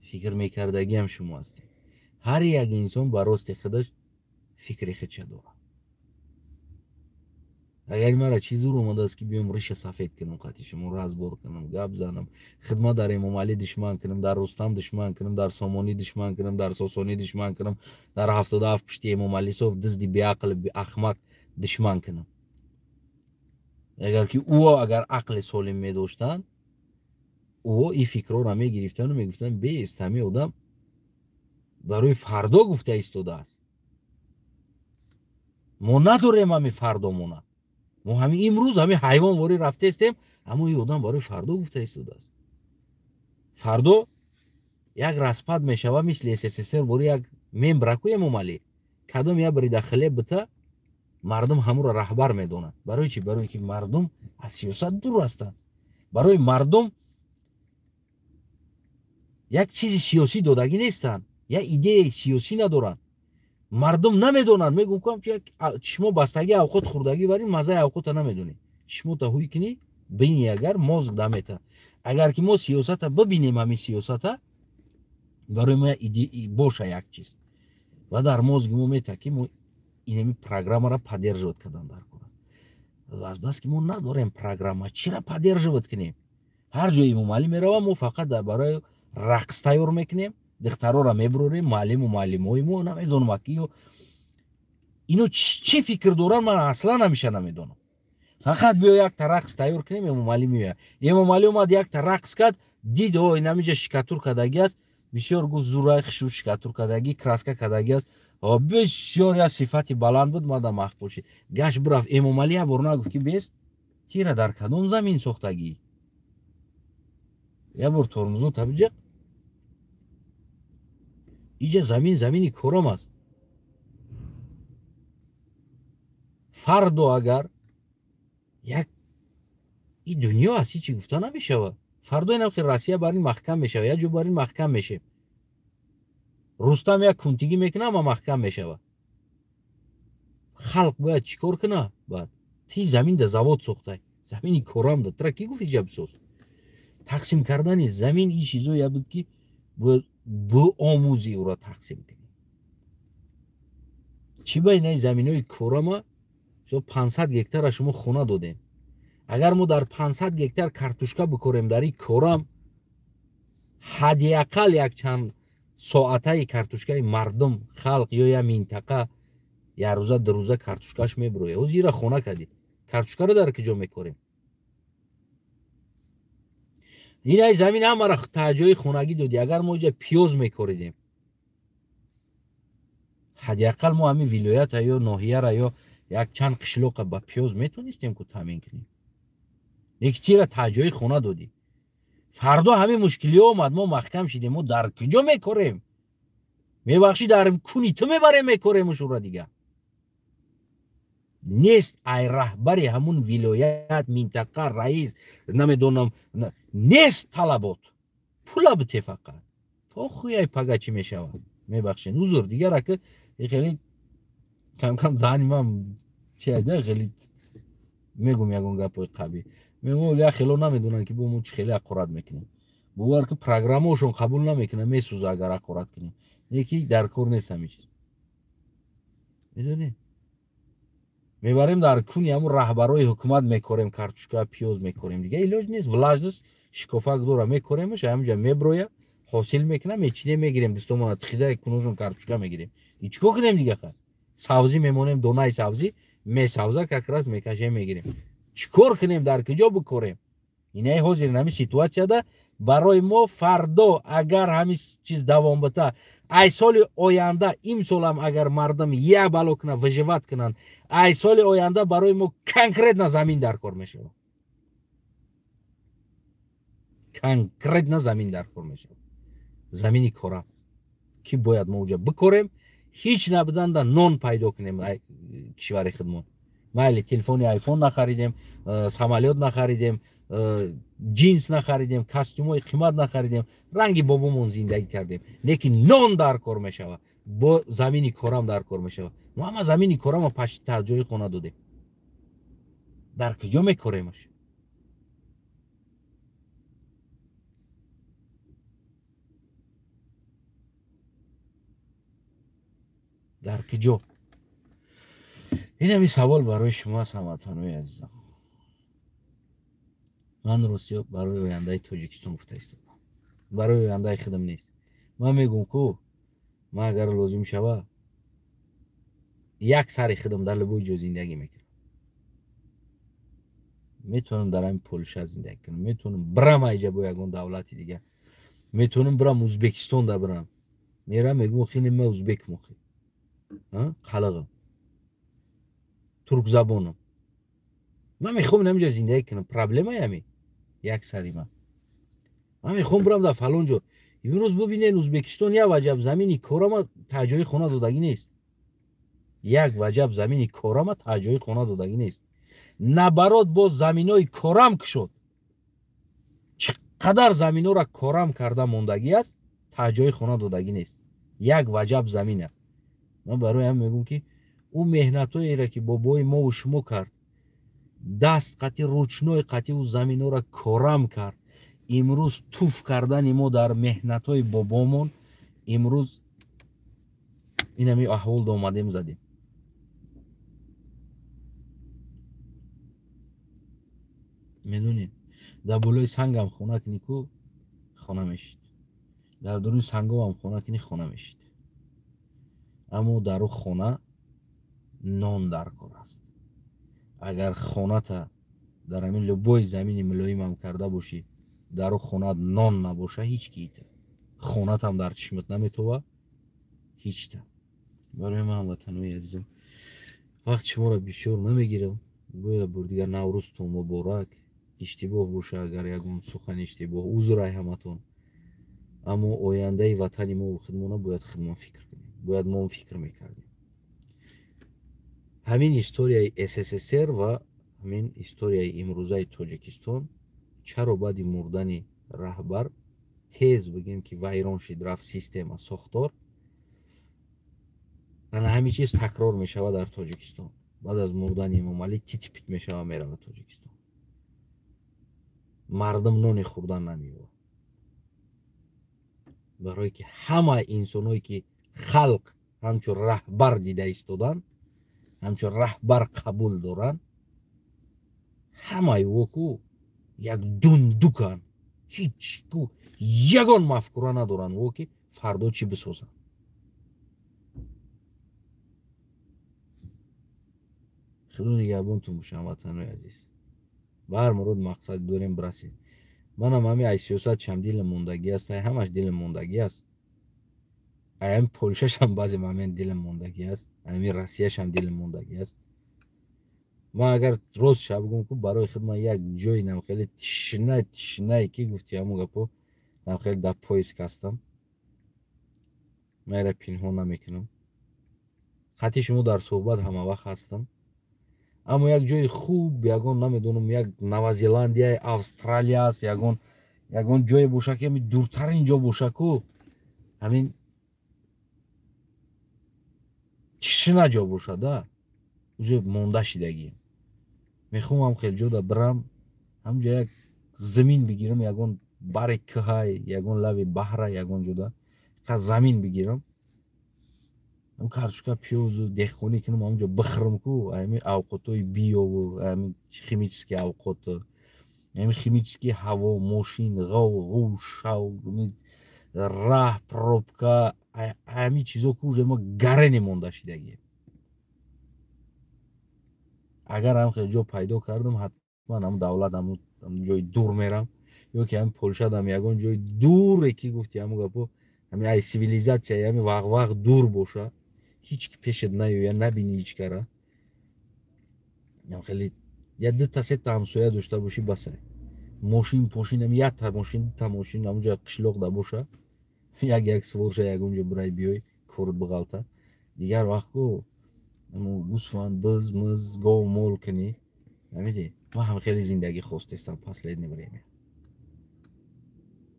Фикр мекардагиам шумо ҳастед. Ҳар як инсон ба рости худаш фикри худша дорад. Агар мара чӣ зур омадааст, ки биём риша сафед кунам, қати шумо разбор кунам, гап занам, хидмат дар Эмомалӣ душман кунам, дар Рустам душман кунам, дар Сомонӣ душман кунам, дар Сосонӣ душман кунам, дар 77 пушти Эмомалӣ соф дизди беақл ахмақ душман кунам. Агар ки ӯ агар ақли солим медоштанд, ӯ ин фикрҳоро мегирифтанду мегуфтанд, бест, ҳамин одам барои фардо гуфта истодааст. Мо надорем ҳамин фардомона. Мо ҳамин имрӯз ҳамин ҳайвонворӣ рафтаистем, аммо ин одам барои фардо гуфта истодааст. Фардо як распад мешава, мисли СССР вори як мембраку Эмомалӣ. Кадом як бирида хлеб бита, мардум ҳамуро раҳбар медонад. Барои чӣ? Барои ки мардум аз сиёсат дур ҳастанд. Барои мардум як чизи сиёсӣ додагӣ нестанд, як идеяи сиёсӣ надоранд. Мардум намедонанд. Мегӯм кам чи як чишмо бастагӣ авқот хӯрдагӣ вари маззаи авқота намедонӣ. Чишмота ҳуй кунӣ, бинӣ, агар мозг дамета. Агар ки мо сиёсата бибинем, ҳамин сиёсата барои мо боша як чиз. Ва дар мозги мо мета, ки мо инами программаро поддерживать кардан дар кор аст. Аз бас ки мо надорем программа, чира поддерживать кунем? Ҳар ҷое Эмомалӣ мерава, мо фақат дар барои рақс тайёр мекунем, духтарора мебурорем, муаллиму муаллимои мо намедонам, ки ё ино чӣ фикр доранд, ман аслан ҳамеша намедонам. Фақат биё якта рақс тайёр кунем, Эмомалӣ меояд. Эмомалӣ омад, якта рақс кард, дид, о, инамиҷа шикатур кардагӣ аст, бисёр гуфт зурай хишу шикатур кардагӣ, краска кардагӣ аст, бисёр як сифати баланд буд, мада маҳқул шид. Гашт бирафт. Эмомалӣ як бор нагуфт, ки бес, тира дар кадом замин сохтагӣ? Як бор тормозо табиҷа, иҷа замин замини корам аст. Фардо агар як и дунё аст, ҳичи гуфта намешавад. Фардо инам ки Россия бар ин маҳкам мешавад, як ҷо бар ин маҳкам мешем. Рустам як кунтигӣ мекунад, ама маҳкам мешавад. Халқ бояд чӣ кор кунад? Баъд ти замин да завод сохтай, замини корам да тра ки гуфт иҷа бисоз. Тақсим кардани замин ин чизое буд, ки бояд биомӯзӣ, ӯро тақсим кунӣ. Чӣ ба инаи заминои корама 500 гектара шумо хона додем. Агар мо дар 500 гектар картушка бикорем дар ин корам, ҳадди ақал якчанд соатаи картушкаи мардум, халқ ё як минтақа як рӯза, ду рӯза картушкаш мебирояд. Ҳозир ира хона кардид, картушкаро дар куҷо мекорем? Ин замин ҳамаро таҷои хонагӣ додӣ. Агар мо иҷа пиёз мекоридем, ҳадди ақал мо ҳамин вилоята ё ноҳияра ё якчанд қишлоқа ба пиёз метонистем ку таъмин кунем. Леки тира таҷои хона додӣ. Фардо ҳамин мушкилиҳо омад, мо маҳкам шидем. Мо дар куҷо мекорем? Мебахшӣ, дар куни ту мебарем мекорем шура дига. Нест ай раҳбари ҳамун вилоят, минтақа, раис, намедонам, нест талабот. Пула бите фақат. То хуяй пага чӣ мешавад? Мебахшед, узр, дигар ака хеле кам-кам даҳани ман чи айда хеле мегум ягон гапои қабӣ. Мегум я хело намедонанд ки бо мо чӣ хеле ҳақорат мекунем. Бовар ки программаошон қабул намекунад, месӯза агар ҳақорат кунем. Леки дар кор нест ҳамин чиз. Медонед? Мебарем дар куни ҳамун раҳбарои ҳукумат мекорем, картошка, пиёз мекорем. Дига илоҷ нест, влажность шикофак дора, мекоремаш, ҳаминҷа меброя, ҳосил мекунам, мечинем, мегирем, дӯстомона тихида куношон картошка мегирем. И чӣ кор кунем дига ха? Савзӣ мемонем, донаи савзӣ, месавза как раз мекашем, мегирем. Чӣ кор кунем, дар куҷо бикорем? Инаи ҳозир ҳамин ситуатсияда барои мо фардо агар ҳамин чиз давом бита, ай соли оянда, имсолам агар мардум як бало кунанд, выживать кунанд, ай соли оянда барои мо конкретно замин дар кор мешавад. Конкретно замин дар кор мешавад. Замини кора ки бояд мо уҷа бикорем, ҳеҷ набуданда нон пайдо кунем кишвари худмон. Майли телефони айфон нахаридем, самолёт нахаридем, ҷинс нахаридем, костюмҳои қимат нахаридем, ранги бобомон зиндагӣ кардем. Лекин нон дар кор мешавад, бо замини корам дар кор мешавад. Мо ҳама замини корама пашти таҷои хона додем. Дар куҷо мекоремаш? Дар куҷо? Ин ҳамин савол барои шумо аст, ҳамватанои азизам. Ман ростиё барои ояндаи Тоҷикистон гуфта истодам, барои ояндаи худам нест. Ман мегӯм ку ман агар лозим шава як сари худам дар любой ҷо зиндагӣ мекунам. Метавонам дар ҳамин Полша зиндагӣ кунам, метавонам бирам айҷа бо ягон давлати дигар, метавонам бирам Ӯзбекистон да бирам. Мерам мегӯм хини ман ӯзбекам, охи қалағам, туркзабонам. Ман мехоҳам ҳаминҷо зиндагӣ кунам. Проблемаи ҳамин як сари ман. Ман мехоҳам бирам дар фалон ҷо. Имрӯз бибинед, Ӯзбекистон як ваҷаб замини корама таҷои хона додагӣ нест. Як ваҷаб замини корама таҷои хона додагӣ нест. Набарот боз заминои корам кушод. Чӣ қадар заминора корам карда мондагӣ аст, таҷои хона додагӣ нест. Як ваҷаб замина. Ман барои ҳам мегӯм ки ӯ меҳнатҳоеро ки бобои мову шумо кард, даст қати ручной қати ӯ заминора корам кард, имрӯз туф кардани мо дар меҳнатҳои бобомон, имрӯз инами аҳвол омадем задем. Медонед, дар болои сангам хона кунӣ ку хона мешид, дар дуруни санговам хона кунӣ хона мешид, аммо дар ӯ хона нон дар кор аст. Агар хоната дар ҳамин любой замини мулоимам карда бошӣ, дар ӯ хонаат нон набоша, ҳеҷ киита хонатам дар чишмат наметова, ҳечта. Барои ман, ҳамватанои азизам, вақт шуморо бисёр намегирам. Бояд бор дигар Наврӯзтон муборак. Иштибоҳ боша агар ягон сухан иштибоҳ, узр ай ҳаматон. Аммо ояндаи ватани мо худмона бояд худмон фикр кунем, бояд мо фикр мекардем. Ҳамин историяи СССР ва ҳамин историяи имрӯзаи Тоҷикистон чаро баъди мурдани раҳбар тез бигем ки вайрон шид, рафт система, сохтор, ана ҳамин чиз такрор мешавад дар Тоҷикистон. Баъд аз мурдани Эмомалӣ титипит мешавад, меравад Тоҷикистон. Мардум нони хӯрдан намеёбад, барое ки ҳама инсоное ки халқ ҳамчун раҳбар дида истоданд, ҳамчун раҳбар қабул доранд, ҳамаи ӯ ку як дундуканд, ҳеҷ ку ягон мафкура надоранд ӯ ки фардо чӣ бисозанд. Худо нигаҳбонтон бошад, ҳамватанои азиз. Ба ҳар мурод мақсад дорем бирасем. Манам ҳами ай сиёсатшам дилам мондагӣ аст, ай ҳамаш дилам мондагӣ аст, ай ҳами Полшашам баъзе момент дилам мондагӣ аст, ай ҳами Россияшам дилам мондагӣ аст. Ман агар рост ша бигӯм, ку барои худ ман як ҷои нам хеле тишина, тишинае ки гуфти ҳамун гапо, нам хеле дар поиск ҳастам. Ман эра пинҳон намекунам, хати шумо дар суҳбат ҳамавақт ҳастам, аммо як ҷои хуб, ягон, намедонам, як Нова Зеландия, Австралия аст, ягон ҷое боша, ки ҳами дуртарин ҷо боша ку, ҳамин тишина ҷо боша да, уже монда шидагием. Мехоҳам хеле ҷода бирам, ҳамҷо як замин бигирам, ягон бари кӯҳай, ягон лави баҳра, ягон ҷода қа замин бигирам, картошка, пиёзу деҳқонӣ кунам, ҳамҷо бихӯрам ку, ами авқотҳои биёву ами химический авқот, ами химический ҳаво, мошин, ғов ғув, шав, раҳ, пробка, ами чизо ку уже мо гарене монда шидагием. Агар ҳам хеле ҷо пайдо кардам, ҳатман ҳамн давлат, ҳамн ҷои дур мерам, ё ки ҳами Полшадам ягон ҷои дуре ки гуфти ҳамун гапо, ҳами ай цивилизатсия, ҳами вағвағ дур боша, ҳеҷ ки пешат наёя, набини ҳеҷ кара, хеле я дута сета ҳамсоя дошта бошӣ, басай. Мошин пошин, ами якта мошин, дута мошин ҳамунҷо қишлоқда боша, як як сворша, ягонҷо бирай биёй, корут биғалта. Дигар вақт ку гӯсфанд, биз, миз, гов, мол кунӣ, фаҳмидӣ? Ман ҳам хеле зиндагӣ хостестам последнее время.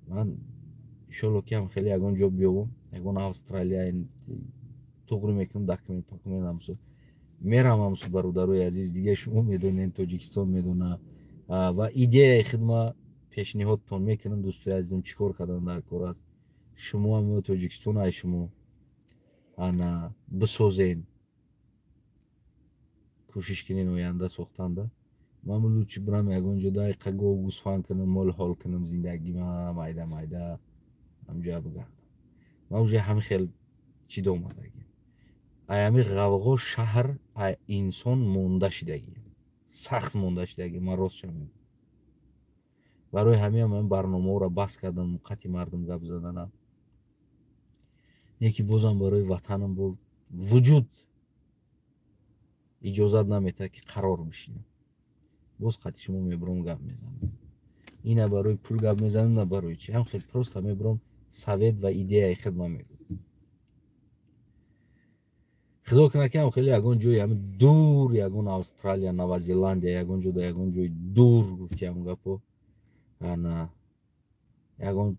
Ман иншолло ки ҳам хеле ягон ҷо биёвам, ягон Австралия, туғри мекунам, документ пакумент ҳамсу мерам ҳамсу. Бародарои азиз, дига шумо медонед, Тоҷикистон медона ва идеяи хидма пешниҳодтон мекунам. Дӯстои азизам, чӣ кор кардан дар кор аст? Шумо ҳам Тоҷикистон, ай шумо ана бисозен, кӯшиш кунен оянда сохтанда. Ман лучше бирам ягон ҷо дайқа гов, гӯсфанд кунам, мол ҳол кунам, зиндагима майда майда ҳамҷоя бигардам. Ман уже ҳами хел чӣ домадагӣ, ай ҳами ғавғо шаҳр, ай инсон монда шидагӣ, сахт монда шидагӣ. Ман ростша мегӯям, барои ҳамиам ман барномаҳоро бас кардам, қати мардум гап заданам. Яки бозам барои ватанам бо вуҷуд иҷозат наметаҳад, ки қарор бишинам. Боз қати шумо мебурам, гап мезанам. Ина барои пул гап мезанам, на барои чи, ҳам хел просто мебурам, совет ва идеяи хидма мегӯям. Худо кунад, ки ҳам хеле ягон ҷои ҳами дур, ягон Австралия, Нова Зеландия, ягон ҷода, ягон ҷои дур, гуфти ҳамн гапо, ана ягон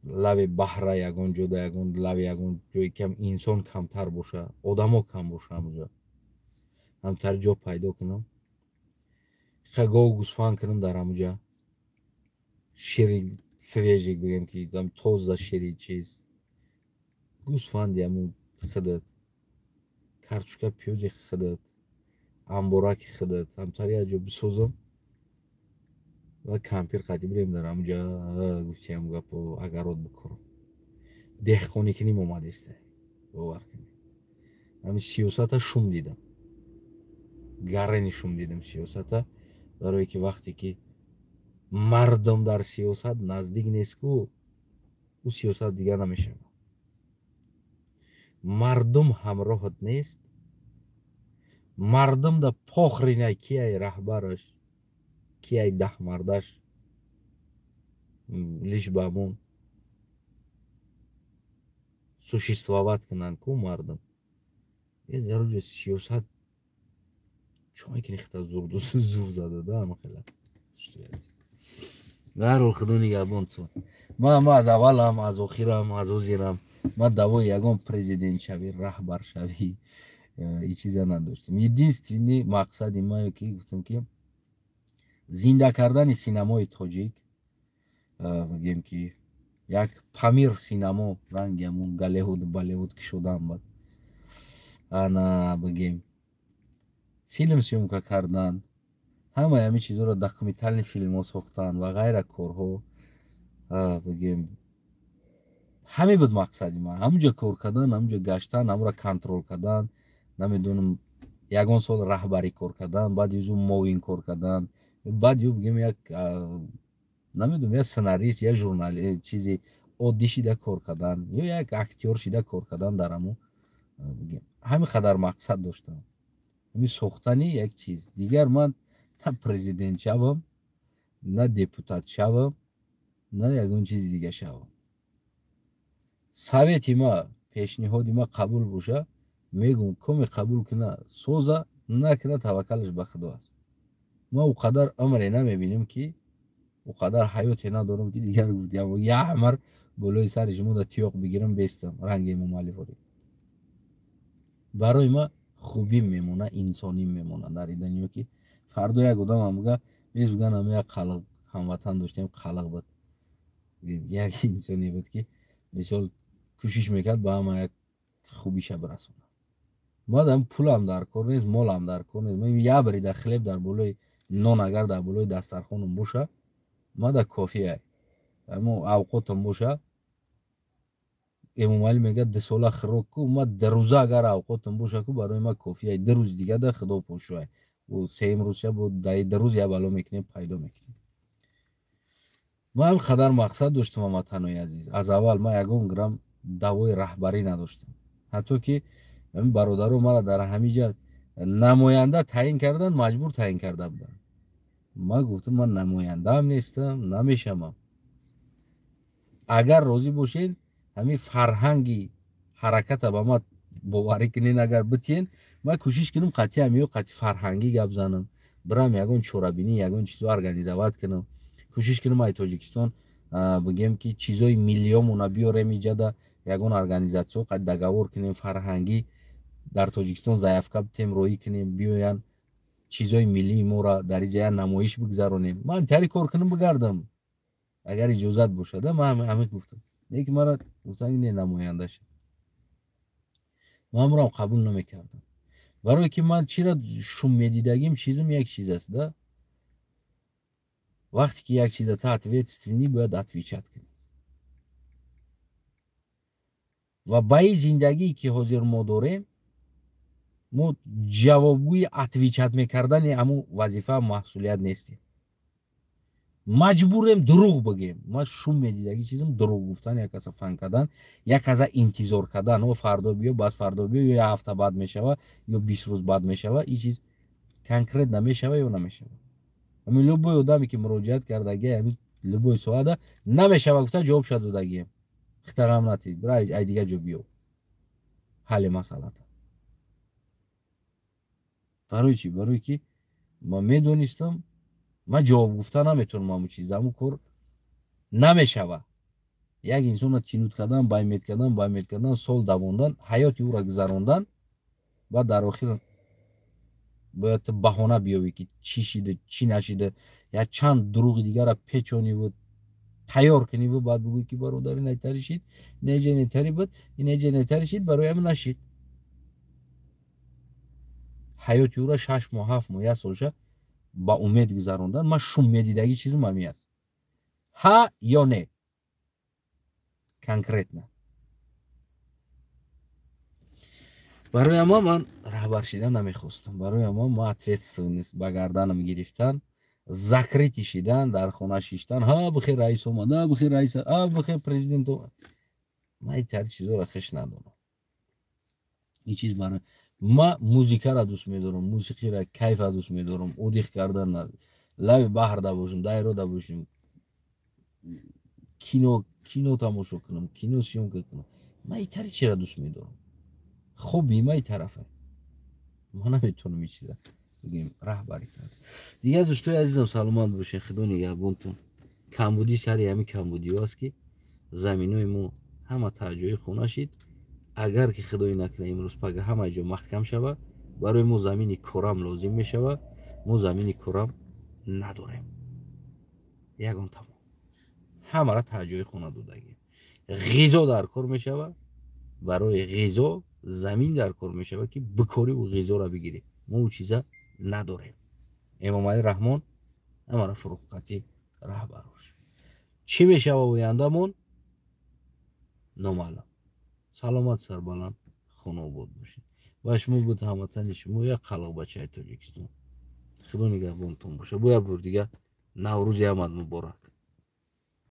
лави баҳра, ягон ҷода, ягон лави, ягон ҷое ки инсон камтар боша, одамо кам боша, ҳамуҷа ҳамтар ҷо пайдо кунам, ха гов, гӯсфанд кунам, дар ҳамуҷа шири свежий, бигем ки тоза шири чиз гӯсфанди ҳамун худат, картошка, пиёзи худат, амбораки худат, ҳамтар як ҷо бисозам ва кампир қатӣ бирем, дар ҳамуҷа, гуфти ҳам гапо, огород бикорам, деҳқонӣ куним. Омадеста, бовар кунед, ҳами сиёсата шум дидам, гарени шум дидам сиёсата, барое ки вақте ки мардум дар сиёсат наздик нест ку, ӯ сиёсат дигар намешавад. Мардум ҳамроҳат нест, мардум да похрина, кияй раҳбараш, кияй даҳмардаш, лишь ба ҳамон существовать кунанд ку мардум. Дар оҷа сиёсат чо мекунӣ? Хита зур зада да ҳамахела. Баҳарҳол, худо нигаҳбонтон. Ман аз аввалам, аз охирам, аз ҳозирам, ман даъвои ягон президентшавӣ, раҳбаршавӣ, и чиза надоштам. Единственный мақсади ман, ки гуфтам, ки зинда кардани синамои тоҷик, бигем ки як Памир синамо, ранги ҳамун Голливуд, Болливуд ки шудаам, бад ана бигем филм съёмка кардан, ҳамаи ҳамин чизҳоро, документальный филмҳо сохтан ва ғайра корҳо, бигем, ҳамин буд мақсади ман. Ҳамунҷо кор кардан, ҳамунҷо гаштан, ҳамуро контрол кардан, намедонам, ягон сол раҳбарӣ кор кардан, баъд изу мовин кор кардан, баъд ю бигем як Намедонам, я сценарист, я журналист, чизи оддӣ шида кор кардан, ё як актёр шида кор кардан дар ҳамун, бигем, ҳамин қадар мақсад доштам, ҳамин сохтани як чиз. Дигар ман на президент шавам, на депутат шавам, на ягон чизи дига шавам. Совети ма, пешниҳоди ма қабул боша, мегум, коме қабул куна, соза, накуна, таваккалаш ба Худо аст. Ма ӯ қадар умре намебинем, ки ӯ қадар ҳаёте надорам, ки дигар гуфтиам, як болои сари шумо да тиёқ бигирам, бестам ранги Эмомаливорӣ. Барои ма хубим мемона, инсоним мемона дар ин дунё, ки фардо як одамам буга, мезуган, ам як қалиқ ҳамватан доштем, қалиқ буд, як инсоне буд, ки мисол кӯшиш мекард ба ҳама як хубиша бирасонад. Мадам пулам дар кор нест, молам дар кор нест. Як бирида хлеб дар болои нон, агар дар болои дастархонам боша, мада кофия, амо авқотам боша. Эмомалӣ мегӯяд: «Дусола хӯрок ку». Ма дурӯза агар авқотам боша ку, барои ма кофия. 2 рӯз дига да Худо пошӯай, сеюм рӯзша бо даи 2 рӯз як бало мекунем, пайдо мекунем. Ман қадар мақсад доштам, ҳамватанои азиз. Аз аввал ман ягон грамм давои раҳбарӣ надоштам. Ҳатто ки бародаро мара дар ҳамин ҷа намоянда таъин кардан, маҷбур таъин карда буданд. Ман гуфтам: «Ман намояндаам нестам, намешавам». Агар розӣ бошед, ҳамин фарҳанги ҳараката ба ман боварӣ кунен, агар битиен, ман кӯшиш кунам қатъи ҳамиё, қатъи фарҳангӣ гап занам, бирам ягон чорабинӣ, ягон чизо организовать кунам, кӯшиш кунам ай Тоҷикистон, бигем, ки чизои миллиёмона биёрем иҷада, ягон организатсиё қад договор кунем, фарҳангӣ дар Тоҷикистон заявка битем, роҳӣ кунем, биёянд, чизои миллии моро дар иҷа як намоиш бигзаронем. Ман тари кор кунам, бигардам, агар иҷозат бошад. Ман ҳамин гуфтам, лекин мара гуфтанд: «Не, намоянда шед». Ман амрам қабул намекардам, барое ки ман чира шум медидагим, чизм як чиз аст да. Вақте ки як чиза та ответственный, бояд отвечать кунӣ. Ва ба ин зиндагие ки ҳозир мо дорем, мо ҷавобгӯи отвечать мекардани ҳамун вазифа, масъулият нестем, маҷбурем дурӯғ бигем. Ман шум медидагӣ чизм дурӯғ гуфтан, як каса фан кардан, як каса интизор кардан: «О, фардо биё, бас фардо биё», ё як ҳафта баъд мешава, ё 20 рӯз баъд мешава. Ин чиз конкретно мешава ё намешава? Ҳамин любой одаме ки муроҷиат кардагӣ, ҳамин любой соата «намешава» гуфта, ҷавобша додагием: «Хитарам натид, бира, ай дига ҷо биё ҳалли масъалата». Барои чӣ? Барое ки ман медонистам, ман ҷавоб гуфта наметавонам. Ҳамун чиз, ҳамун кор намешава. Як инсонро тянуть кардан, баймед кардан, баймед кардан, сол давондан, ҳаёти ӯро гузарондан, баъд дар охир бояд ту баҳона биёвӣ, ки чӣ шида, чӣ нашида, як чанд дурӯғи дигарро печониву тайёр куниву баъд бигӯӣ, ки бародар, инайтари шид, инайҷа инайтари буд, инайҷа инайтари шид, барои ҳамин нашид. Ҳаёти ӯро 6 моҳ, 7 моҳ, як солша ба умед гузарондан, ман шум медидагӣ чизм ҳамин аст. Ҳа ё не, конкретно. Барои ама ман раҳбар шидан намехостам. Барои ама ман ответственность ба гарданам гирифтан, закрытый шидан, дар хона шиштан, ҳа бихер раис омад, ҳа бихер раис, ҳа бихер президент омад, ман ин тари чизоро хеш надорам. Ин чиз барои ма. Музикаро дӯст медорам, мусиқиро, кайфа дӯст медорам, отдых кардан, лаби баҳр да бошем, дайро да бошем, кино тамошо кунам, кино съёмка кунам. Ман ин тари чиро дӯст медорам, хобби ма ин тарафа. Ма наметавонам ин чиза, бигем, раҳбарӣ кард. Дигар, дӯстои азизам, саломат бошед, Худо нигаҳбонтон. Камбудӣ сари ҳамин камбудиҳо аст, ки заминои мо ҳама таҷои хона шид. Агар ки Худое накунад, имрӯз пага ҳама ҷо маҳкам шава, барои мо замини корам лозим мешава. Мо замини корам надорем, ягон тамом, ҳамара таҷои хона додагем. Ғизо дар кор мешава, барои ғизо замин дар кор мешава, ки бикориву ғизоро бигирӣ. Мо ӯ чиза надорем. Эмомалӣ Раҳмон ҳамара фурӯққатӣ раҳбарош. Чӣ мешава ояндамон, номаълум. Саломат, сарбаланд, хонаобод бошед. Ва шумо буд ҳамватани шумо, як қалоқбачаи Тоҷикистон. Худо нигаҳбонтон боша. Бо як бор дига Наврӯзи ҳамад муборак.